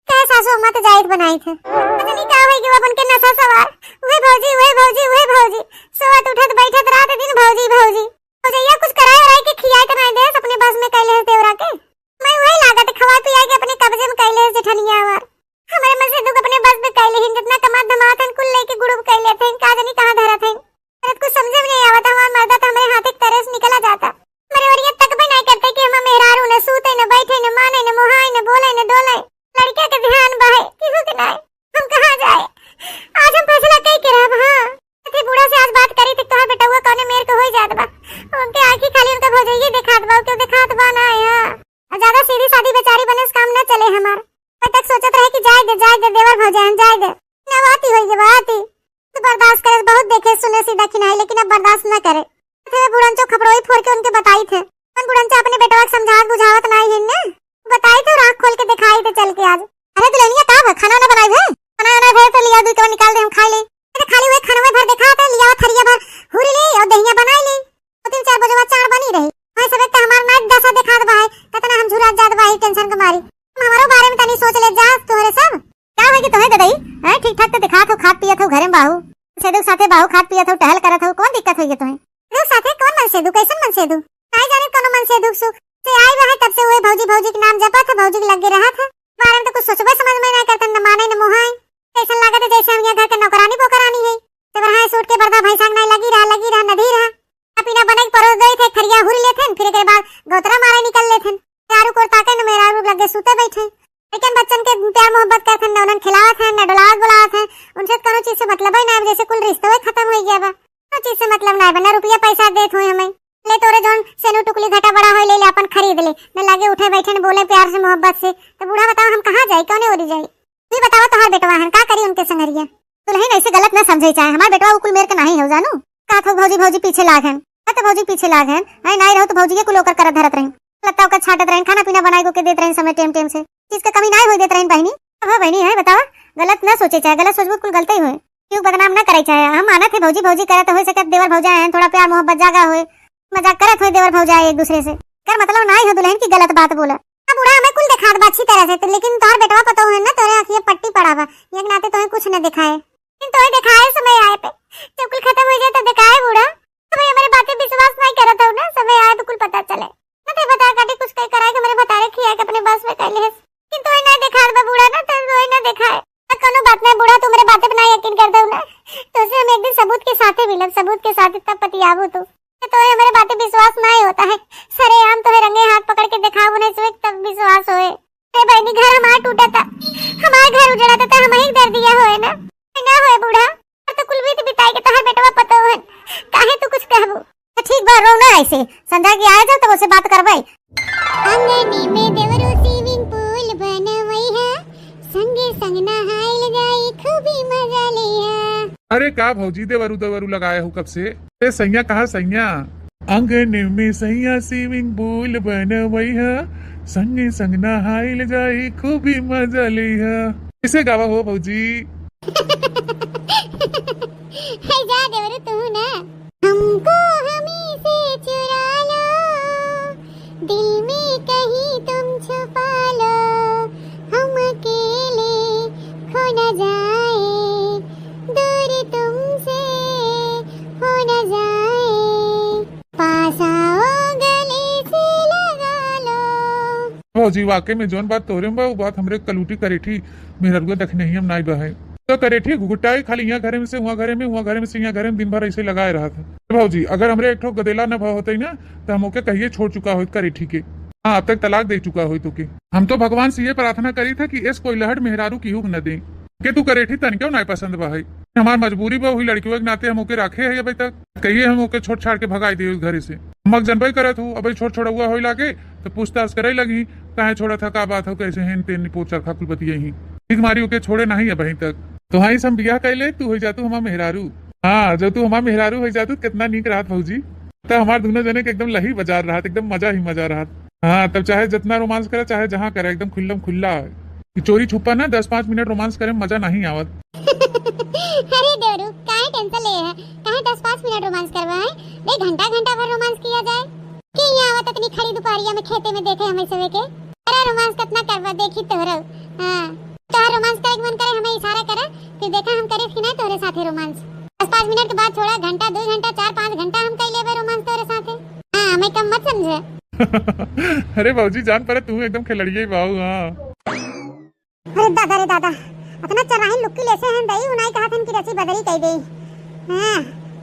कहे सासू अम्मा तो जाइत बनाइत है। पता नहीं का होई गवा बन के नशा सवार। उहे भौजी, उहे भौजी, उहे भौजी। सोवत उठत बैठत रात दिन भौजी, भौजी। भौजैया कुछ कराए उराए के खियाए के नहीं देस, अपने बस में कैले है देवरा के। मैं उहे लागत खवा पिया के अपने कब्जे में कैले है जेठनिया हमार। हमारे मन से दुख अपने बस में कैले हैं, जितना कमात धमात हैं कुल लेके गुड़ुब कैले थे, का जानी कहाँ धरत हैं। अरे कुछ समझे में नहीं आवत, हमार मर्दा तो हमारे हाथ एक तरह से निकला जाता। मरे ओरिया तक भी नहीं करते कि हम मेहरारू न सूते, न बैठे, न माने, न मोहाए, न बोले, न डोले। लड़किया के ध्यान बाहे, केहू के नाय। हम कहाँ जाए? आज हम फैसला कई के रहब, हाँ। अथे बूढ़ा से आज बात करी थी, तोहर बेटउआ कौने मेर के होई जात बा। उनके आँखी खाली उनका भौजइये देखात बा, केहू देखात बा ना, हाँ। आ ज्यादा सीधी सादी बेचारी बने से काम न चले हमार। मैं तक सोचत रहे कि जाए दे, जाए दे, देवर भौजाई, जाए दे। ना बात ही होई, बात ही। तो बर्दाश्त करे, बहुत देखे सुने सीधा खिनाई, लेकिन अब बर्दाश्त न करे। थे बुढ़नचो खपड़ोई फोड़ के उनके बताई थे। मन बुढ़नचा अपने बेटवा के समझावत बुझावत नाई है ने। बताई थे और आँख खोल के दिखाई थे चल के आज। अरे दुल्हनिया का बा? खाना ना बनाई है? खाना ना भर तो लिया, दुई कवर निकाल दे, हम खाई ले। अरे खाली हुए खाना में भर देखा था, लिया थरिया भर हुरी ले और दहिया बनाई ले। दो तीन चार बजे बाद चार बनी रही। मैं सब एक हमार नाच दशा दिखात बा है, कितना हम झुरात जात बा है टेंशन के मारी। हमारो बारे में तनी सोच ले जा तोहरे सब। का होई कि तोहे ददई? हैं, ठीक ठाक तो दिखात हो, खात पियत हो, घरे में बाहू। सेदू साथे बाहू, खात पियत हो, टहल करत हो, कौन दिक्कत होई है तोहे? सेदू साथे कौन मन सेदू, कैसन मन सेदू? काहे जाने कौनो मन सेदू सुख से आई रहे, तब से उहे भौजी भौजी के नाम जपत है, भौजी के लगे रहत है। बारे में तो कुछ सोचबे समझ में नहीं करते, न माने न मोहाए। कैसन लागत है जैसे हम यहाँ घर के नौकरानी पोकरानी है। जब रहा सूट के बर्दा भैंसा के नहीं लगी रहा, लगी रहा, नदी रहा। अब इना बने के परोस गई थे, थरिया हुरी लेथे, फिर एकरे बाद गौतरा मारे निकल लेथे। चारू कोर ताके न मेहरारू लगे सूते बैठे। लेकिन बच्चन के प्यार मोहब्बत करत हन, न उन्हन खिलावत हन, न डोलावत बोलावत हन। उनसे कौनो चीज से मतलब ही ना है, जैसे कुल रिश्तो ही खत्म हो गया बा। कौनो चीज से मतलब ना है, ना रुपया पैसा देत हुए हमें। ले तोरे जौन सेनू टुकली घटा बड़ा होई, ले ले अपन खरीद ले, न लगे उठे बैठे, न बोले प्यार से मोहब्बत से। तो बूढ़ा बताओ हम कहाँ जाई, कौने ओरी जाई? तू ही बतावा, तोहार बेटवा हन, का करी उनके संगरिया? दुल्हन ऐसे गलत न समझे चाहे, हमार बेटवा उ कुल मेर के नहीं हो जानू। का थो भौजी भौजी पीछे लाग हन, हाँ तो भौजी पीछे लाग हन, आई नाई रहो तो भौजी के कुल ओकर करत धरत रही। लत्ता ओकर छाटत रही, खाना पीना बनाई को के देत रही समय टेम टेम से, चीज का कमी नाई होई देत रही बहनी। अब हो बहनी है बतावा, गलत न सोचे चाहे, गलत सोचबो कुल गलते ही होए। क्यों बदनाम न करे चाहे, हम मानत है भौजी भौजी करत होए सकत देवर भौजाई हैं, थोड़ा प्यार मोहब्बत जागा होए, मजाक करत होए देवर भौजाई एक दूसरे से। कर मतलब नाई हो दुल्हन की गलत बात बोला। अब बूढ़ा हमें कुल देखात बा अच्छी तरह से, तो लेकिन तोहर बेटवा पतो है ना, तोरे आँखिए पट्टी पड़ा बा, एक नाते तोहे कुछ न दिखाए। लेकिन तोहे दिखाए समय आए पे, जब कुल खत्म हो जाए तब दिखाए बूढ़ा। हमें हमारे बातें विश्वास नहीं करत हो ना, समय आए तो कुल पता चले। ना ते बता काटे कुछ कहीं कराए के हमारे बतारे खिया के अपने बस में कर ले। लेकिन तोहे ना दिखात बा बूढ़ा ना, तो तोहे ना दिखाए। ना कोनो बात ना बूढ़ा, तू मेरे बातें पे ना यकीन कर दो ना, तो से हम एक दिन सबूत के साथे मिलब, सबूत के साथे तब पतियाबू तू। तो तोहे हमारे बातें विश्वास नहीं होता है। सरेआम तोहे रंगे हाथ पकड़ के दिखाबू नहीं सुए तब विश्वास होए। ए बहनी, घर हमार टूटा था, हमार घर उजड़ा था, तो हम ही दर्दिया होए ना, ना होए बूढ़ा। और तो कुल बीत बिताई के तोहर बेटवा पतो है, काहे तू कुछ कहबू? तो ठीक बा, रो ना ऐसे, संध्या के आए जाओ तब उसे बात करवाई। आंगनी में देवरो swimming pool बनवई है, संगे संग नहाइल जाई, खूबी मजा लिया। अरे का भौजी, देवरू देवरू लगाए हो कब से? ए सैया कहा सैया? आंगन में सैया swimming pool बनवैहा, संगे संग नहाइल जाई, खूबी मजा लेहा। इसे गावा हो भौजी। है जा देवरू तू ना। हमको हमी से चुरा लो, दिल में कहीं तुम छुपा लो, हम अकेले खो न जाए, दूर तुमसे हो न जाए, पास आओ गले से लगा लो। भौजी, वाकई में जौन बात तोरे में बा, उ बात हमरे कलूटी करेठी मेहररुआ दखिनहिया में नाई बा है। तो करेठी घुघुटाई खाली यहाँ घरे में से हुआँ घरे में, हुआँ घरे में से यहाँ घरे में, दिन भर ऐसे लगाए रहत है। भौजी, अगर हमरे एक ठो गदेला न भा होतई ना, तो हम ओके कहिए छोड़ चुका होइत करेठी के। हाँ, अब तक तलाक दे चुका होइत ओके। हम तो भगवान से ये प्रार्थना करी था कि एस कोई लहट मेहरारू केहू के न दे। के तू करेठी तनिको नाई पसंद बा है। हमार मजबूरी बा, वही लड़कियों के नाते हम ओके राखे है अबे तक। कहिए हम ओके छोड़ छाड़ के भगाई दे उस घरे से। हम जनबे करत हूँ, अबे छोड़ छोड़ौआ होई लागे, तो पूछताछ करे लगी, काहे छोड़त है, का बात हो, कैसे हैं, तेन निपोर चरखा कुल बतिये ही। ठीक मारी ओके छोड़े नहीं अबहीं तक। तो हाँ, इस हम बियाह कैले, तू हो जातू हमार मेहरारू। हाँ, जब तू हमार मेहरारू हो जातू, कितना नीक रहत भौजी। तो हमार दोनों जने के एकदम लही बाजार रहत, एकदम मजा ही मजा रहत। हाँ, तब चाहे जितना रोमांस करे, चाहे जहाँ करे, एकदम खुल्लम खुल्ला। कि चोरी छुपा ना दस पाँच मिनट रोमांस करे में मजा नहीं आवत। अरे देवरू, काहे टेंशन ले है? काहे दस पाँच मिनट रोमांस करवा है? देख, घंटा घंटा भर रोमांस किया जाए। के यहाँ आवत इतनी खड़ी दोपहरिया में खेते में देखे हमें सवे के? अरे रोमांस कितना करवा, देखी तोहरा। हाँ, तोहर रोमांस करे के मन करे, हमें इशारा करे, फिर देखा हम करे कि नहीं तोहरे साथे रोमांस। दस पाँच मिनट के बाद छोड़ा, घंटा, दो घंटा, चार पाँच घंटा हम कर लेबे रोमांस तोहरे साथे। हाँ, हमें कम मत समझे। अरे भौजी, जान पड़े तू एकदम खिलड़िया ही बाऊ। हाँ। अरे दादा रे दादा, अतना चराही लुक्की लेसे हैं दई, उनाई कहत हन कि रसी बदरी कई देई। हाँ,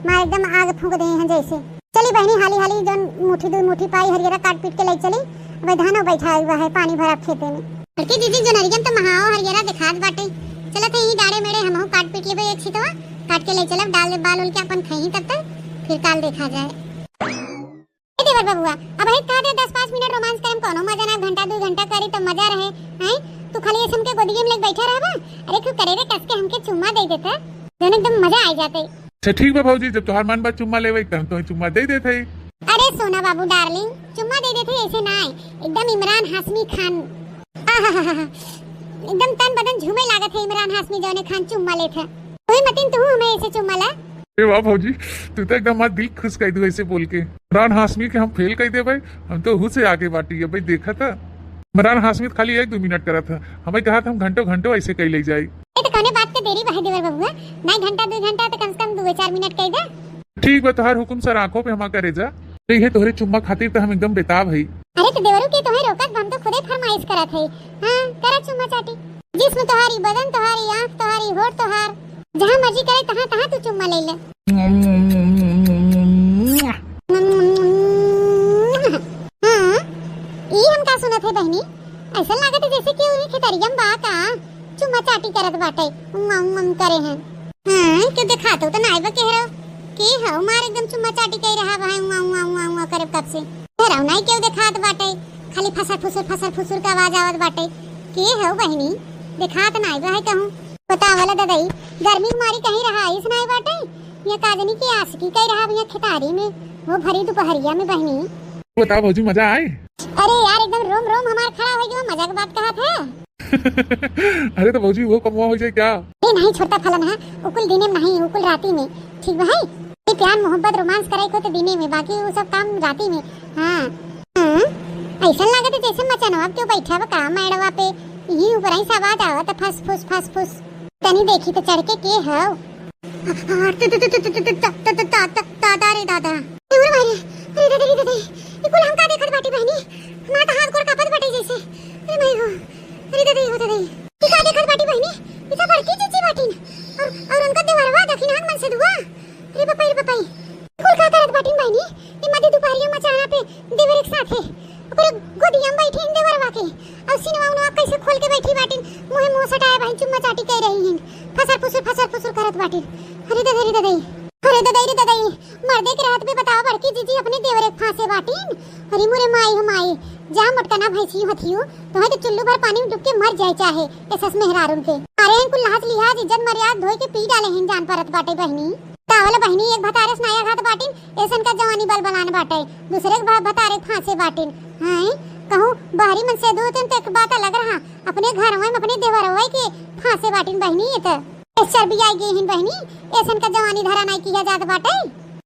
मार एकदम आग फूंक दे हैं जैसे। चली बहनी, हाली हाली जौन मुट्ठी दो मुट्ठी पाई हरियरा काट पीट के ले चली। अब धानो बैठा हुआ है, पानी भरा खेते में। बड़की दीदी, जनरियन तो महाओ हरियरा देखात बाटे। चलत है यही डाड़े मेड़े हमहू काट पीट लेबे एक छितवा, काट के ले चलब, डाल दे बाल उल के अपन खही तब तक, फिर काल देखा जाए। ए देवर बबुआ, अब है कह दे दस पाँच मिनट रोमांस करम, कोनो मजा ना, घंटा दो घंटा करी तो मजा रहे, हैं? तू खाली ऐसे हमके गोदिये में लेके बैठा रहबा? अरे तू करे रे कस के हमके चुम्मा दे देता, जौन एकदम मजा आ जाते। अच्छा ठीक बा भौजी, जब तोहार मन बा चुम्मा लेवे त हम तोहे चुम्मा दे देत हई। अरे सोना बाबू डार्लिंग, चुम्मा दे देत हई ऐसे ना, एकदम इमरान हाशमी खान। आहाहाहा, एकदम तन बदन झूमे लागत है इमरान हाशमी जौने खान चुम्मा लेत है। ओए मतिन, तू हमें ऐसे चुम्मा ला। ए वाह भौजी, तू तो एकदम हमार दिल खुश कर दू ऐसे बोल के। इमरान हाशमी के हम फेल कर देबे, हम तो हु से आगे बाटी है भाई, देखा था। इमरान हाशमी तो खाली एक दो मिनट करत है, हमें कहा था हम घंटों घंटों ऐसे कई ले जाई। ए तो कौने बात के देरी बा है देवर बबुआ, नहीं घंटा दो घंटा तो कम से कम दो चार मिनट कई दे। ठीक बा, तोहार हुकुम सर आंखों पे हमार करेजा। तो ये तोहरे चुम्मा खातिर तो हम एकदम बेताब हई। अरे तो देवरू के तोहे रोकत बा, हम तो खुदे फरमाइश करत हई। हाँ, करा चुम्मा चाटी। जिस्म तोहारी, बदन तोहारी, आँख तोहारी, होठ तोहार, जहाँ मर्जी करे तहाँ तहाँ तू चुम्मा ले ले। हाँ, ई हम का सुनत है बहनी? ऐसा लागत है जैसे कि उन्हीं खेतरिया में बा का, चुम्मा चाटी करत बाटे, उम, उम, उम करे हैं। हाँ, क्यों देखात हो तो नाई बा केहरो? के हौ मार एकदम चुम्मा चाटी कई रहा बा, उआ, उआ, उआ, उआ करे कब से। केहरो नाई क्यों देखात बाटे, खाली फसर फुसुर, फसर फुसुर के आवाज आवत बाटे। के हौ बहिनी, देखात नाई बा है कहूँ। बतावला ददई, गर्मी के मारी कहीं रहा आइस नाई बाटे, या काजनी की आशिकी कई रहा बा या खेतारी में, वो भरी दोपहरिया में बहिनी। बताओ भौजी, मजा आए? अरे यार, एकदम रोम रोम हमार खड़ा हो गया, मजा के बात कहत है। अरे तो भौजी, वो कमवा हो जाए क्या? ए नहीं, छोड़ता फलन है, उकुल दिने में नहीं, उकुल राती में, ठीक बा है? ये प्यार मोहब्बत रोमांस करे को तो दिने में, बाकी वो सब काम राती में। हाँ। हाँ, ऐसा लागत है जैसे मचनवा पे बैठा बा का मैडवा पे, यही ऊपर ही से आवाज आवत है, फस फुस, फस फुस। तनी देखी तो चढ़ के के हौ? दादा रे दादा। ए, अरे भाई रे, अरे दादा रे दादा, ये कुल हम का देखत बाटी बहनी? हमार तो हाथ गोड़ कांपत बाटे जैसे। अरे भाई हो, अरे दादा, हो दादा, ये का देखत बाटी बहनी? ये तो बड़की जीजी बाटिन। और, और उनका देवरवा दखिनहान मन से दुआ। अरे बपाई, अरे बपाई, कुल का करत बाटिन बहनी? ये मध्य दोपहरिया मचाना पे देवर एक साथ है। ओकरे गोदिया में बैठे हैं देवरवा के। और सिनवा उनवा कैसे खोल के बैठी बाटिन, मुँहे मुँह सटाए बहिन, चुम्मा चाटी कह रही हैं, फसर फुसुर, फसर फुसुर करत बाटिन। अरे ददई, अरे ददई, अरे ददई, अरे ददई, मर्दे के रहत भी बताओ, बड़की जीजी अपने देवरे के फांसे बाटिन। अरे मोरे माई हो माई, जा मोटकना भैंसी हथियू, तोहे तो चुल्लू भर पानी में डूब के मर जाए चाहे, ए सस मेहरारून के। अरे इनकुल लाज लिहाज इज्जत मर्याद धोए के पी डाले हिन जान परत बाटे बहिनी। तावल बहिनी एक भतारे से नाया घात बाटिन, एसन का जवानी बल बलान बाटे, दूसरे के भ-, भतारे फांसे बाटिन। हैं, कहूँ बहरी मन से दूतिन तो एक बात अलग रहा, अपने घर में अपने देवरवे के फांसे बाटिन बहिनी। ये तो ए चर्बी आई गई हिन बहिनी, एसन का जवानी धरा नाई किया जात बाटे।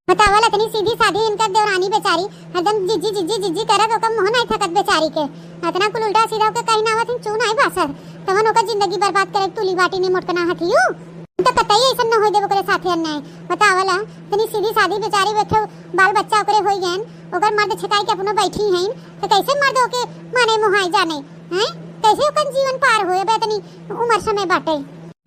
बतावल इतनी सीधी साधी इनकर देवरानी बेचारी, हरदम जिज्जी जिज्जी जिज्जी करत ओकर मुँह नाई थकत बेचारी के। इतना कुल उल्टा सीधा ओके कहीं ना आवत हिन चू नाई बासर, तवन ओकर जिंदगी बर्बाद करे तुली बाटी ने मोटकना हथियू। हम तो कतई ऐसन न होए देब ओकरे साथे अन्याय। बतावल इतनी सीधी साधी बेचारी बैठे बाल बच्चा ओकरे होई गएन, ओकर मर्द छिकाई के अपनो बैठी हैं, तो कैसे मर्द ओके माने मुहाई जाने, हैं? कैसे ओकर जीवन पार होए बे इतनी उम्र समय बाटे।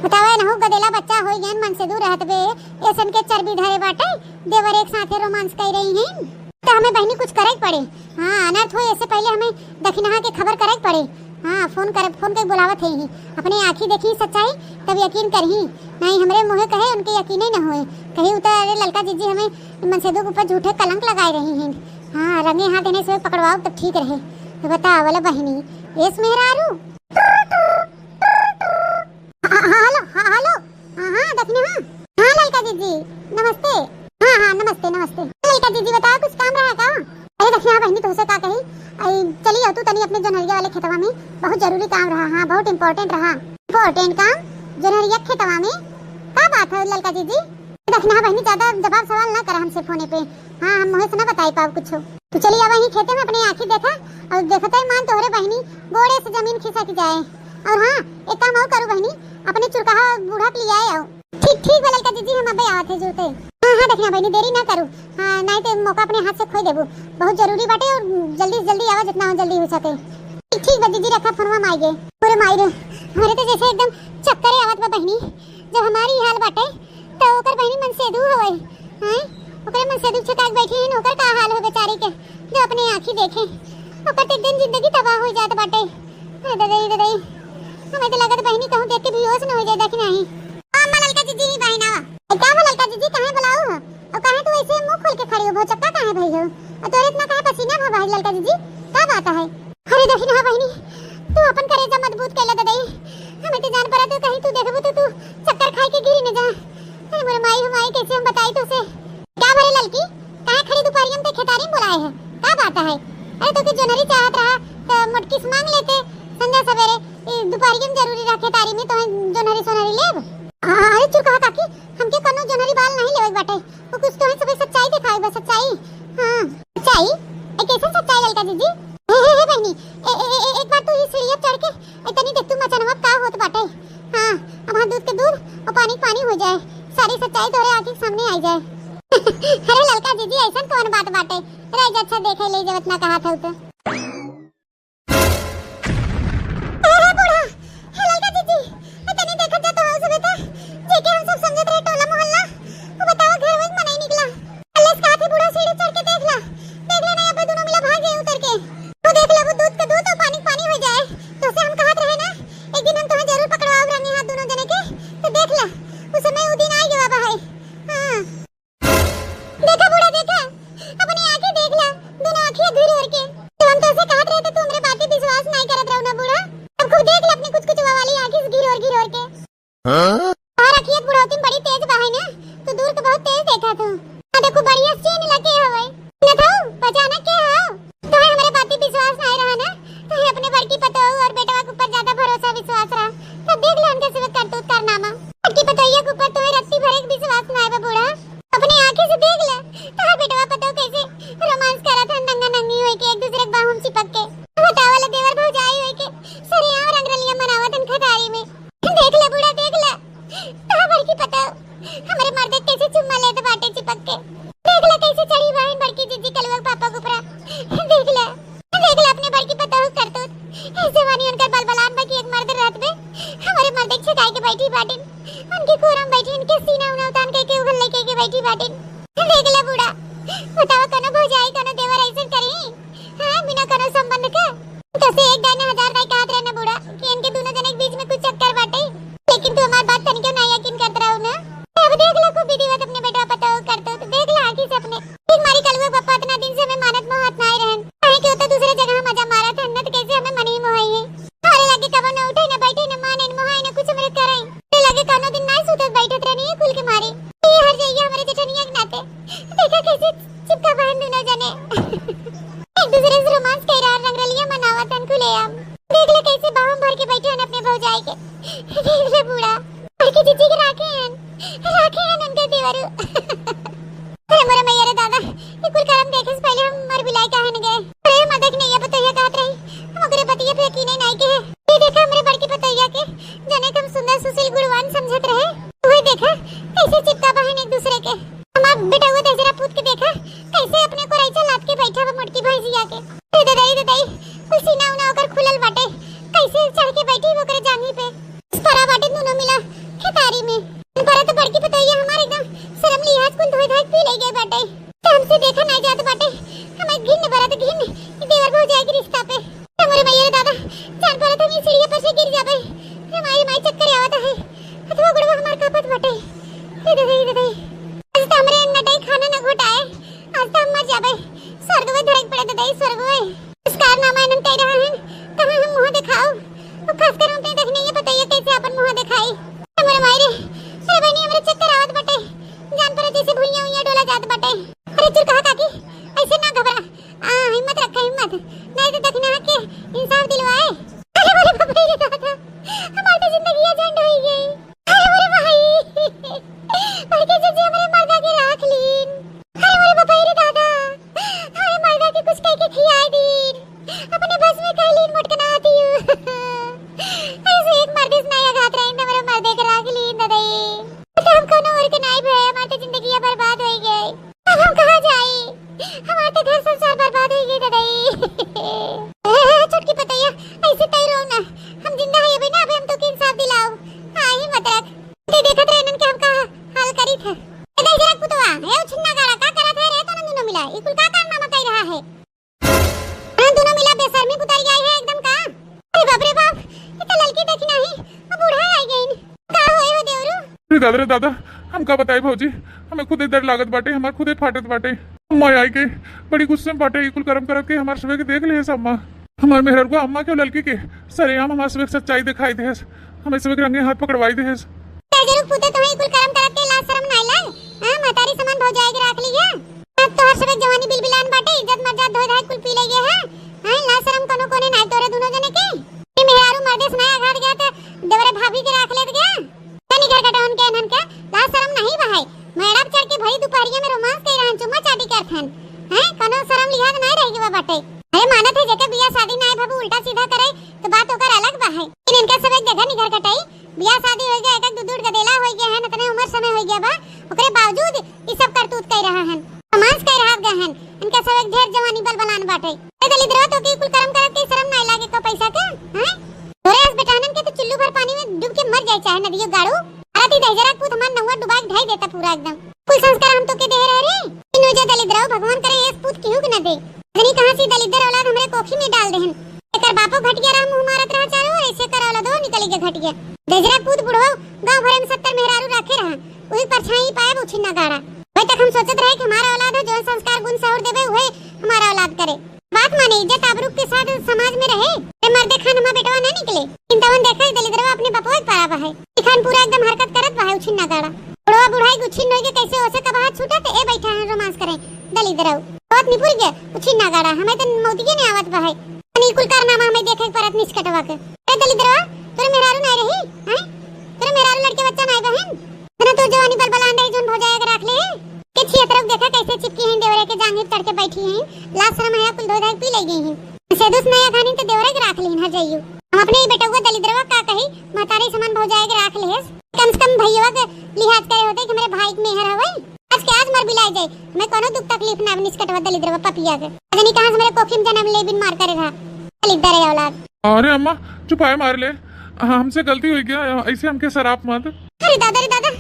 बतावे नहु गदेला बच्चा होई गएन मन से दूर रहत बे, एसन के चर्बी धरे बाटे, देवर एक साथे रोमांस कर रही हैं। तो हमें बहिनी कुछ करे के पड़े। हाँ, अनर्थ होए इससे पहले हमें दखिनहा के खबर करे के पड़े। हाँ, फोन कर, फोन के बुलावत है ही। अपने आँखी देखी सच्चाई, तब यकीन करही। नहीं हमरे मुँहे कहे उनके यकीन ही न होए। कही उतर अरे ललका जिज्जी हमें मनसेदू के ऊपर झूठे कलंक लगाए रही हैं। हाँ, रंगे हाथ इन्हें से पकड़वाओ तब ठीक रहे। तो बतावल बहिनी, एस मेहरारू। हाँ, हाँ, हेलो, हाँ, हेलो। हाँ, हाँ, दखिनहा। हाँ, ललका जिज्जी, नमस्ते। हाँ, हाँ, नमस्ते, नमस्ते। ललका जिज्जी, बताओ, कुछ काम रहा का? अरे, दखिनहा बहिनी, तुमसे का कही? आई, चली आओ तू तनी अपने जोन्हरिया वाले खेतवा में, बहुत जरूरी काम रहा। हाँ, बहुत important रहा। Important काम? जोन्हरिया खेतवा में? का बात है, ललका जिज्जी? दखिनहा बहिनी, ज्यादा जवाब सवाल ना करे हमसे फोने पे। हाँ, हम मुँहे से ना बताई पाओ कुछ। तू चली आवा ही खेते में, अपने आँखी देखा, और देखते ही मान तोहरे बहिनी गोड़े से जमीन खिसक जाए। और हाँ, एक काम और करू बहिनी, अपने चुरकाहा बूढ़ा के ले आए आओ। ठीक, ठीक बा ललका जिज्जी, हम अबे आवत है जुरते। हाँ, हाँ, दखिनहा बहिनी, देरी ना करू। हाँ, नाई ते मौका अपने हाथ से खोई देबू। बहुत जरूरी बाटे और जल्दी से जल्दी आवा, जितना हो जल्दी हो सके। ठीक, ठीक बा जिज्जी, रखा फोनवा, माई गे। अरे माई रे, हमरे तो जैसे एकदम चक्करे आवत बा बहिनी। जब हमारी हाल बाटे, तो ओकर बहिनी मनसेदू होए, हैं? ओकरे मनसेदू छिकाक बैठी हैं, ओकर का हाल हो बेचारी के, जो अपने आँखी देखे। ओकर तो एक दिन जिंदगी तबाह हो जात बाटे। अरे ददई, ददई, हमें तो लगत बहिनी कहूँ देख के बेहोश न हो जाए, देखी नहीं। ओ अम्मा ललका जिज्जी ही बहिन आवा। ए, का बा ललका जिज्जी, काहे बुलाऊ हो? और काहे तू ऐसे मुँह खोल के खड़ी हो, भौचक्का काहे भई हो? और तोरे इतना काहे पसीना भा भाई ललका जिज्जी? का बात है? अरे दखिनहा बहिनी, तू अपन करेजा मजबूत कैला ददई। हमें तो जान पड़ा तू कहीं तू देखबू तो तू चक्कर खाई के गिरी न जा। अरे मोर माई हो माई, कैसे हम बताई तुसे? का भरे ललकी, काहे खड़ी दुपहरिया में ते खेतारी में बुलाए है? का बात है? अरे तो के जोनहरी चाहत रहा तो मोटकी से मांग लेते संझा सवेरे। ई दुपहरिया में जरूरी रहा खेतारी में तो जोनहरी सोनहरी लेब। हाँ, अरे चुप कहा काकी, हमके कोनो जोनहरी बाल नहीं लेवे के बाटे। वो कुछ तो है, सबे सच्चाई दिखाई बस, सच्चाई। हाँ, सच्चाई? ए, कैसन सच्चाई ललका जिज्जी? हे, हे, हे बहिनी, ए, ए, ए, ए, एक बार तू ई सीढ़िया चढ़ के, ए, तनी देख तू मचनवा का होत बाटे। हाँ, अब हाँ दूध के दूध और पानी के पानी हो जाए, सारी सच्चाई तोरे आँखी के सामने आई जाए। अरे ललका जिज्जी, ऐसन कौन बात बाटे? रह जा, अच्छा देखे ले जब इतना कहा था तो। ए, हे बूढ़ा, हे ललका जिज्जी, ए, तनी देखत जा तो हो सुबह त, जेके हम सब समझत रहे टोला मोहल्ला, वो बतावा घर वही मनई निकला। अल्लेस कहा थे बूढ़ा सीढ़ी चढ़ के देख ला, देख ले नहीं अबे दोनों मिला भाग गए उतर के। वो देख ले वो दूध के दूध और पानी के पानी हो जाए, तो से हम कहत रहे ना, एक दिन हम तुम्हें जरूर पकड़वाओ रंगे हाथ दोनों जने के, तो देख ला, उस समय वो दिन आ गया बा है। हाँ। देखा बूढ़ा, देखा, अपनी आँखें देख ला, दोनों आँखें घिर ओर के। तो हम तो ऐसे कहत रहे तो तू हमरे बात पे विश्वास नहीं करत रहो ना बूढ़ा। अब खुद देख ला अपनी कुछ कुछ वाली आँखें घिर ओर घिर ओर के। हाँ? और अखियत बुढ़ौती में बड़ी तेज बा है ना, तू दूर के बहुत तेज देखा तू। हाँ देखो बढ़िया सीन लगे हवे। न था पहचाना के हो? तोहे हमरे बात पे विश्वास नहीं रहा ना, तोहे अपने बड़की पतोह और बेटवा के ऊपर ज्यादा भरोसा विश्वास रहा। तब देख ला उनके सिवा करतूत कारनामा। बड़की पतोहिया के ऊपर तोहे रत्ती भर एक विश्वास नहीं बा बूढ़ा। अपने आँखें से देख ले, तोहार बेटवा पतोह कैसे रोमांस करत हन, नंगा नंगी होई के एक दूसरे के बाहों में चिपक के। बतावल देवर भौजाई होई के सरेआम रंगरलिया मनावत हन खटारी में। देख ले बूढ़ा, देख ले, तोहार बड़की पतोह हमरे मर्दे कैसे चुम्मा लेत बाटे चिपक के। देख ले कैसे चढ़ी बहिन बड़की जिज्जी कलुआ के पापा के ऊपरा। देख ले। देख ले अपने बड़की पतोह करतूत। ऐसे वानी उनकर बलबलान बा कि एक मर्द रहत बे, हमरे मर्द के छिकाई के बैठी बाटिन। उनके कोरम बैठी, उनके सीना उना उतान के, के उघल लेके के बैठी बाटिन। देख ले बूढ़ा, बतावा कोनो भौजाई, कोनो देवर ऐसे करी? हाँ, बिना कोनो संबंध के? तो से एक दाई ना हजार दाई कहत रहे ना बूढ़ा कि इनके दोनों जने के बीच में कुछ चक्कर बाटे, लेकिन तू हमार बात तनिको ना यकीन करत रहू ना। अब देख लो खूब विधिवत अपने बेटवा पतोह करतूत, देख लो आँखी से अपने। ठीक मारी कलुआ के पप्पा इतना दिन से हमें मानत मोहत ना आए रहन। काहे कि वो तो दूसरे जगह मजा मारत राखे हन, राखे हन उनके देवरू। अरे मोरे मैया रे दादा, ई कुल करम देखे से पहिले हम मर बिलाए काहे न गए। अरे मर देखने ये पतोहिया कहत रही, हम ओकरे बतिया पे यकीन ही नहीं के। ये देखा हमरे बड़की पतोहिया के, जने के हम सुंदर सुशील गुणवान समझत रहे। वही देखा कैसे चिपका बहन एक दूसरे के। हमार बेटउआ दहिजरा पूत के देखा, कैसे अपने को रईचा लाद के बैठा बा मोटकी भैंसिया के। ए ददाई, ददाई, कुल सीना उना ओकर खुलल बाटे, कैसे चढ़ के बैठी ओकरे जांघी पे। परा बाटे दुनो मिला खेतारी में। परा तो बड़की पतोहिया हमार एकदम शर्म लिहाज कुल धोए धाए पी ले गए बाटे। तो हमसे देखा नहीं जात बाटे, हमें घिन बरत घिन, ई देवर भौजाई के रिश्ता पे। हमरे मैया रे दादा, जान पड़त हम ई सीढ़िया पर से गिर जाबे। रे माई, माई, चक्कर आवत है। हथवा गोड़वा हमार कांपत बाटे। रे दे, दे, दे, दे। आज तो हमरे नटाई खाना न घोटाए। आज तो हम मर जाबे। स्वर्ग में धड़क पड़े दे, दे, स्वर्ग में। इस कारनामा इन्हन कह रहा है, कहाँ हम मुँह दिखाओ? वो खासकर हम तो देखने ये बताइए कैसे अपन मुँह दिखाई। हमरे माई रे, अरे बहनी, हमरे चक्कर आवत बाटे। जान पड़े जैसे भुइयां उइयां डोला जात बाटे। अरे चुर कहा काकी, ऐसे ना घबरा। आ, हिम्मत रखा, हिम्मत। नहीं तो दखिना के इंसाफ दिलवाए। अरे मोरे बाप रे दादा, हमार तो जिंदगी झंड होई गई। अरे मोरे भाई, भाई के जजे हमरे मर्दा के राख लीन। अरे मोरे बाप रे दादा, हमरे मर्दा के कुछ कह के खियाए दीन। अपने बस में कह लीन मोटकना आती हूँ। ऐसे एक मर्दे से नया घात रही, हमरे मर्दे के राख लीन ददाई। तो हम कोनो और के नाई भे, हमार तो जिंदगी बर्बाद होई गई। अब हम कहाँ जाई? हमार तो घर संसार बर्बाद हो गई ददाई। ए, छोटकी पतैया, ऐसे तई रो ना। हम जिंदा है अभी ना, अभी हम तो के इंसाफ दिलाओ। हाँ, हिम्मत रख। ते देखत रहे इनन के हम का हाल करी थे। ए, दे जरा कुतवा, ए, उछिन्ना गाड़ा, का करत है रे, तोरा दुनो मिला? ई कुल का कारनामा कई रहा है? हाँ, दुनो मिला बेशर्मी बुताई गई है एकदम का। अरे बाप रे बाप, ये तो ललकी देखी नहीं, अब बूढ़ा आई गई। का होए हो देवरू? अरे दादा रे दादा, हम का बताई भौजी, हमें खुदे डर लागत बाटे, हमार खुदे फाटत बाटे। अम्मा आई के बड़ी गुस्से में बाटे, ई कुल करम करत के हमार सबे के देख ले सब माँ। हमार मेहररुआ अम्मा के ललकी के सरेआम हमार सबे के सच्चाई दिखाई देहस, हमें सबे के रंगे हाथ पकड़वाई देहस। तेजरू पूते तुम्हें ई कुल करम करत के लाज शरम नाई लाग? हाँ, महतारी समान भौजाई के राख ली है। अब तोहर सबे जवानी बिलबिलान बाटे, इज्जत मर्यादा धोए धाए कुल पी ले गए हैं। हैं, लाज शरम कोनो कोने नाई तोरे दुनो जने के। ई मेहरारू मर्दे से नया घाट गया त देवरे भाभी के राख लेत गया। तनी घर कटवन के इन्हन के लाज शरम नहीं बहाई। मेड़ा पे चढ़ के भरी दोपहरिया में रोमांस कई रहन, चुम्मा चाटी करत हन। हैं, कोनो शरम लिहाज नहीं रह गवा बाटे। अरे मानत है जेकर बियाह शादी नाई भबू उल्टा सीधा करे तो बात ओकर अलग बा है। लेकिन इनका सब एक जगह निगर कटाई, बियाह शादी हो गया, एक एक दू दू गदेला हो गया है, इतने उम्र समय हो गया बा, ओकरे बावजूद ई सब करतूत कह रहा है, रोमांस कह रहा गया है। इनका सब एक ढेर जवानी बल बलान बाटे। ए दलिद्रवा, तो के कुल करम करत के शरम नाई लागे को पैसा के, हैं? तोरे अस बेटहनन के तो चुल्लू भर पानी में डूब के मर जाए चाहे नदियो गाड़ू। अरे ती दहिजरा पूत हमार नौवा डुबा के ढाई देता पूरा एकदम। कुल संस्कार हम तो के दे रहे रे। इनु जे दलिद्रवा, भगवान करे एस पूत केहू के न दे। जनी कहाँ से दलिद्र औलाद हमरे कोखी में डाल देहन। एकर बापो घटिया रहा, मुँह मारत रहा चारों ओर, ऐसे कर औलादो निकली के घटिया। दहिजरा पूत बुढ़ो गाँव भरे में सत्तर मेहरारू रखे रहा, वही परछाई पाए उछिन्ना गाड़ा। वही तक हम सोचत रहे कि हमारा औलाद है, जो संस्कार गुण सहूर देवे, वही हमारा औलाद करे। बात माने, इज्जत आबरू के साथ समाज में रहे। ए मर्दे खान हमार बेटवा ना निकले। चिंतावन देखा, दलिद्रवा अपने बपवा के परा बा है। ई खान पूरा एकदम हरकत करत बा है, उछिन्ना गाड़ा। बुढ़वा बुढ़ाई के उछिन्न होई के कैसे ओसे कबहा छूटत, ए बैठा है रोमांस करे। दलिद्रव। बहुत निपुर गया, उछिन्ना गाड़ा। हमें तो मौतिये नहीं आवत बा है। अनी कुल कारनामा हमें देखे के परत निष्कटवा के। ए दलिद्रवा, तोरे मेहरारू नहीं रही, हैं? तोरे मेहरारू लड़के बच्चा नहीं बहन? तना तो जवानी बलबलान रही, जोन भौजाया के राख ले। के छियतरक देखा कैसे चिपकी हैं, देवरे के जांघी पे चढ़ के बैठी हैं। लाज शरम हया कुल धोए धाए पी ले गई हैं। से दुस नया खानी तो देवरे के राख लीन हर जाइयो। हम अपने ही बेटउआ दलिद्रवा का कही, महतारी समान भौजाए के राख लेस। कम से कम भैया के लिहाज करे होते कि हमरे भाई के मेहर हवई। आज के आज मर बिलाए जाए, हमें कोनो दुख तकलीफ ना, निष्कटवा दलिद्रवा पपिया के। जनी कहाँ से हमरे कोखी में जन्म ले बिन मार करे रहा, दलिद्र है औलाद। अरे अम्मा, चुपाए मार ले, हमसे गलती हो गया, ऐसे हमके सराप मत। अरे दादा रे दादा,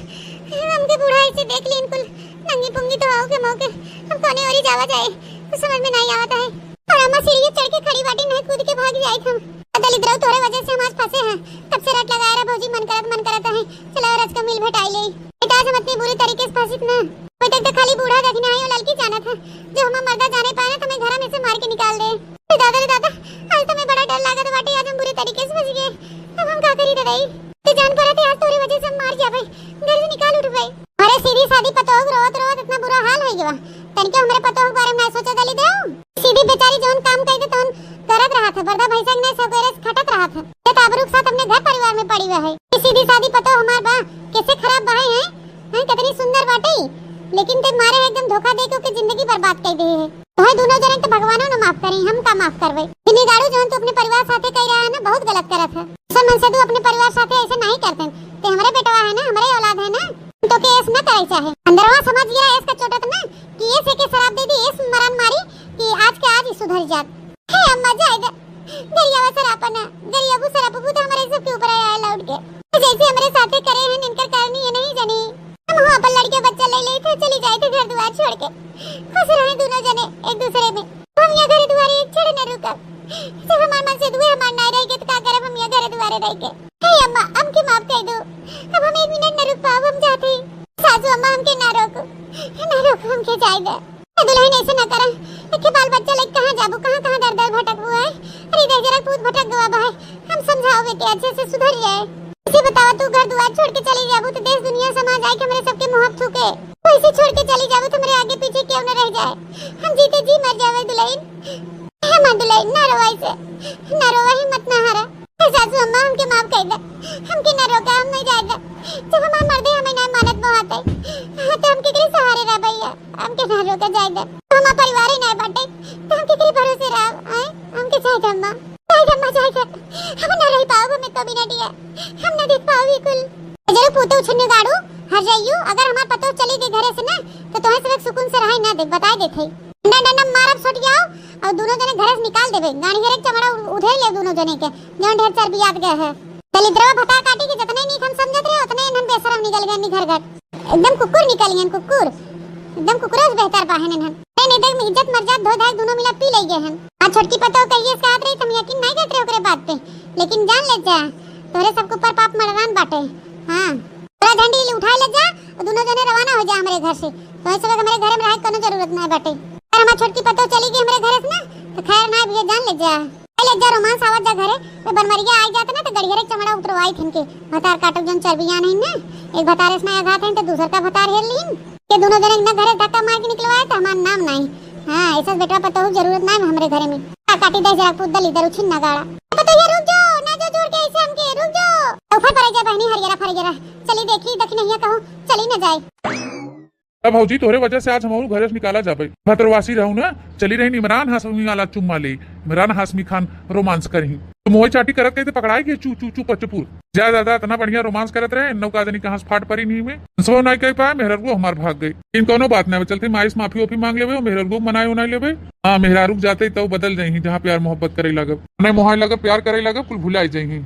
हमके बूढ़ा ऐसे देख ली, इनकुल नंगी पुंगी तो आओ के मौके, हम कोने ओरी जावा जाए, कुछ समझ में नहीं आवत है। और अम्मा सीढ़ी चढ़ के खड़ी बाटी, नहीं कूद के भाग जाए हम। दलिद्रव तोरे वजह से हम आज फंसे हैं, तब से रट लगाए रहा भौजी, मन करत मन करत है, चला रच का मिल भेटाई ले। बेटा आज हम इतनी बुरी तरीके से फंसित ना, कोई तक तो खाली बूढ़ा देखना है, वो लड़की जानत है, जो हम मर्दा जाने पाए ना, तो हमें घर में से मार के निकाल दे। अरे दादा रे दादा, आज तो हमें बड़ा डर लागत बाटे, आज हम बुरे तरीके से फंस गए। अब हम का करी दादाई? ते जान पड़ा थे, आज तोरे वजह से हम मार जाबे, घर से निकाल उठबे। अरे सीधी सादी पतोह रोवत रोवत इतना बुरा हाल हो गया। तनिको हमरे पतोह के बारे में ना सोचे दलिद्रव। सीधी बेचारी जौन काम कही थे तौन करत रहा था, बर्दा भैंसा के नहीं सवेरे से खटत रहा था। ये तो आबरू के साथ अपने घर परिवार में पड़ी हुआ है। ये सीधी सादी पतोह हमार बा, कैसे खराब बाहे हैं, हैं, कितनी सुंदर बाटे, लेकिन ते मारे एकदम धोखा दे के ओके जिंदगी बर्बाद कर दे है। तोहे दोनों जने तो भगवानो न माफ करी, हम का माफ करबे? बिन्नी गाड़ू, जौन तू अपने परिवार साथे कह रहा है ना, बहुत गलत करत है। ऐसा मन से तू अपने परिवार साथे ऐसे नहीं करते। ते हमरे बेटवा है ना, हमरे औलाद है ना, तो के ऐस न करे चाहे। अंदरवा समझ गया ऐस का चोटत ना कि ऐसे के शराब दे दी, ऐस मरान मारी कि आज के आज ही सुधर जात। हे अम्मा, जाए दे। गरियावा सरापना, गरियाबू सरापबू तो हमारे सबके ऊपर आया है लौट के। जैसे हमरे साथे करे हैं, इनकर करनी ये नहीं जानी। हम हो अपन लड़के बच्चा ले ले थे, चली जाए थे घर दुआर छोड़ के। खुश रहे दोनों जने एक दूसरे में। हम यहाँ घर दुआरे एक छड़ न रुकब। जब हमार मन से दुए हमार ना रह गए, तो का करब हम यहाँ घर दुआरे रह के? हे अम्मा, हमके माफ कर दो। अब हम एक मिनट न रुक पाओ, हम जाते हैं। सासू अम्मा, हमके ना रोको, ना रोको, हमके जाए दे। ए दुल्हन, ऐसे ना करा। अखे बाल बच्चा लेके कहाँ जाबू, कहाँ कहाँ दर दर भटकबू है? अरे देख जरा, पूत भटक गवा बा है। हम समझाओ बेटे, अच्छे से सुधर जाए। इसे बतावा, तू घर दुआर छोड़ के चली जाबू तो देश दुनिया समाज आए के हमरे सबके मुँह थूके। वैसे छोड़ के चली जाबू तो हमरे आगे पीछे क्यों न रह जाए। हम जीते जी मर जावे दुल्हन। हे माँ दुल्हन, ना रोवा ऐसे, ना रोवा, हिम्मत ना हारा। हे सासू अम्मा, हमके माफ कर दे, हमके ना रोका, हम नहीं जाए दे। जब हमार मर्दे हमें ना मानत मोहाते, हाँ, तो हमके के सहारे रह भैया। हमके ना रोका, जाए दे। तो हमार परिवार ही ना बाटे, तो हमके के भरोसे रह, आए, हमके जाए दे अम्मा, जाए दे अम्मा, जाए दे। हम ना रह पाओ, हमें तो बिना दिया, हम ना देख पाओ ये कुल। जरूर पूते उछन्ने गाड़ू, हर जाइयो, अगर हमार पतो चली गई घरे से ना, तो तोहे सबक सुकून से रहाई ना दे, बताए देत है। डंडा डंडा मारब सट जाओ, और दोनों जने घरे से निकाल देबे, गाड़ी घरे के चमड़ा उ-, उधेड़ ले दोनों जने के, जौन ढेर चर्बियात गए है। दलिद्रवा भतार काटी के जितने नीक हम समझत रहे, उतने इन्हन बेशरम निकल गए, निघर घर। एकदम कुकुर निकल गए, कुकुर। एकदम कुकुर से बेहतर बाहन इन्हन। नहीं, नहीं, देख, इज्जत मर्याद धो धाय दोनों मिला पी ले गए हैं। आज छोटकी पतो कहिए से कहत रही, तुम यकीन नहीं करत रहे ओकरे बात पे, लेकिन जान ले जा, तोहरे सबके ऊपर पाप मड़रान बाटे। हाँ, तोरा झंडी ले उठाए ले जा, और दोनों जने रवाना हो जा हमरे घर से। तोहे सबक हमरे घर में रहे के कोनो जरूरत नहीं बाटे। अगर हमार छोटकी पतो चली गई हमरे घर से ना, तो खैर ना भैया, जान ले जा। ले जा रोमांस, आवत जा घरे। तो बनमरिया आई जात ना, तो गड़िया रे चमड़ा उतरवाई थिन के। भतार काटो जन चर्बिया नहीं ना, एक भतार इसमें आघात है, तो दूसर का भतार हेर लीन। के दोनों जने इतना घरे धक्का मार के निकलवाए, तो हमार नाम नहीं। हाँ, ऐसा बेटवा पतो जरूरत नहीं हमरे घरे में। आ काटी दे जरा, कूद दली दरू छिन नगाड़ा। पतो ये रुक जाओ, ना जो जोड़ के ऐसे हमके, रुक जाओ। ऊपर पड़े जा बहनी, हरियरा फरियरा। चली देखी, देखी नहीं कहूँ, चली ना जाए। अब भौजी, तोहरे वजह से आज हम घरे से निकाला जाबे। भतरवासी रहू ना, चली रही इमरान हाशमी वाला चुम्मा ले, इमरान हाशमी खान रोमांस करही। तो मोए चाटी करत कहीं तो पकड़ाई के चू चू चू पचपुर। जा दादा, इतना बढ़िया रोमांस करत रहे, इन्नो का जनी कहाँ से फाट परी नहीं में। सो नहीं कह पाए, मेहररुओ हमार भाग गए। इन कोनो बात ना, चलते माई से माफी ओफी मांग लेबे, मेहररुओ मनाए उनाए लेबे। हाँ, मेहरारू जाते तो बदल जाइही, जहाँ प्यार मोहब्बत करे लगब, नहीं मोहाए लगब, प्यार करे लगब, कुल भुलाई जाइही।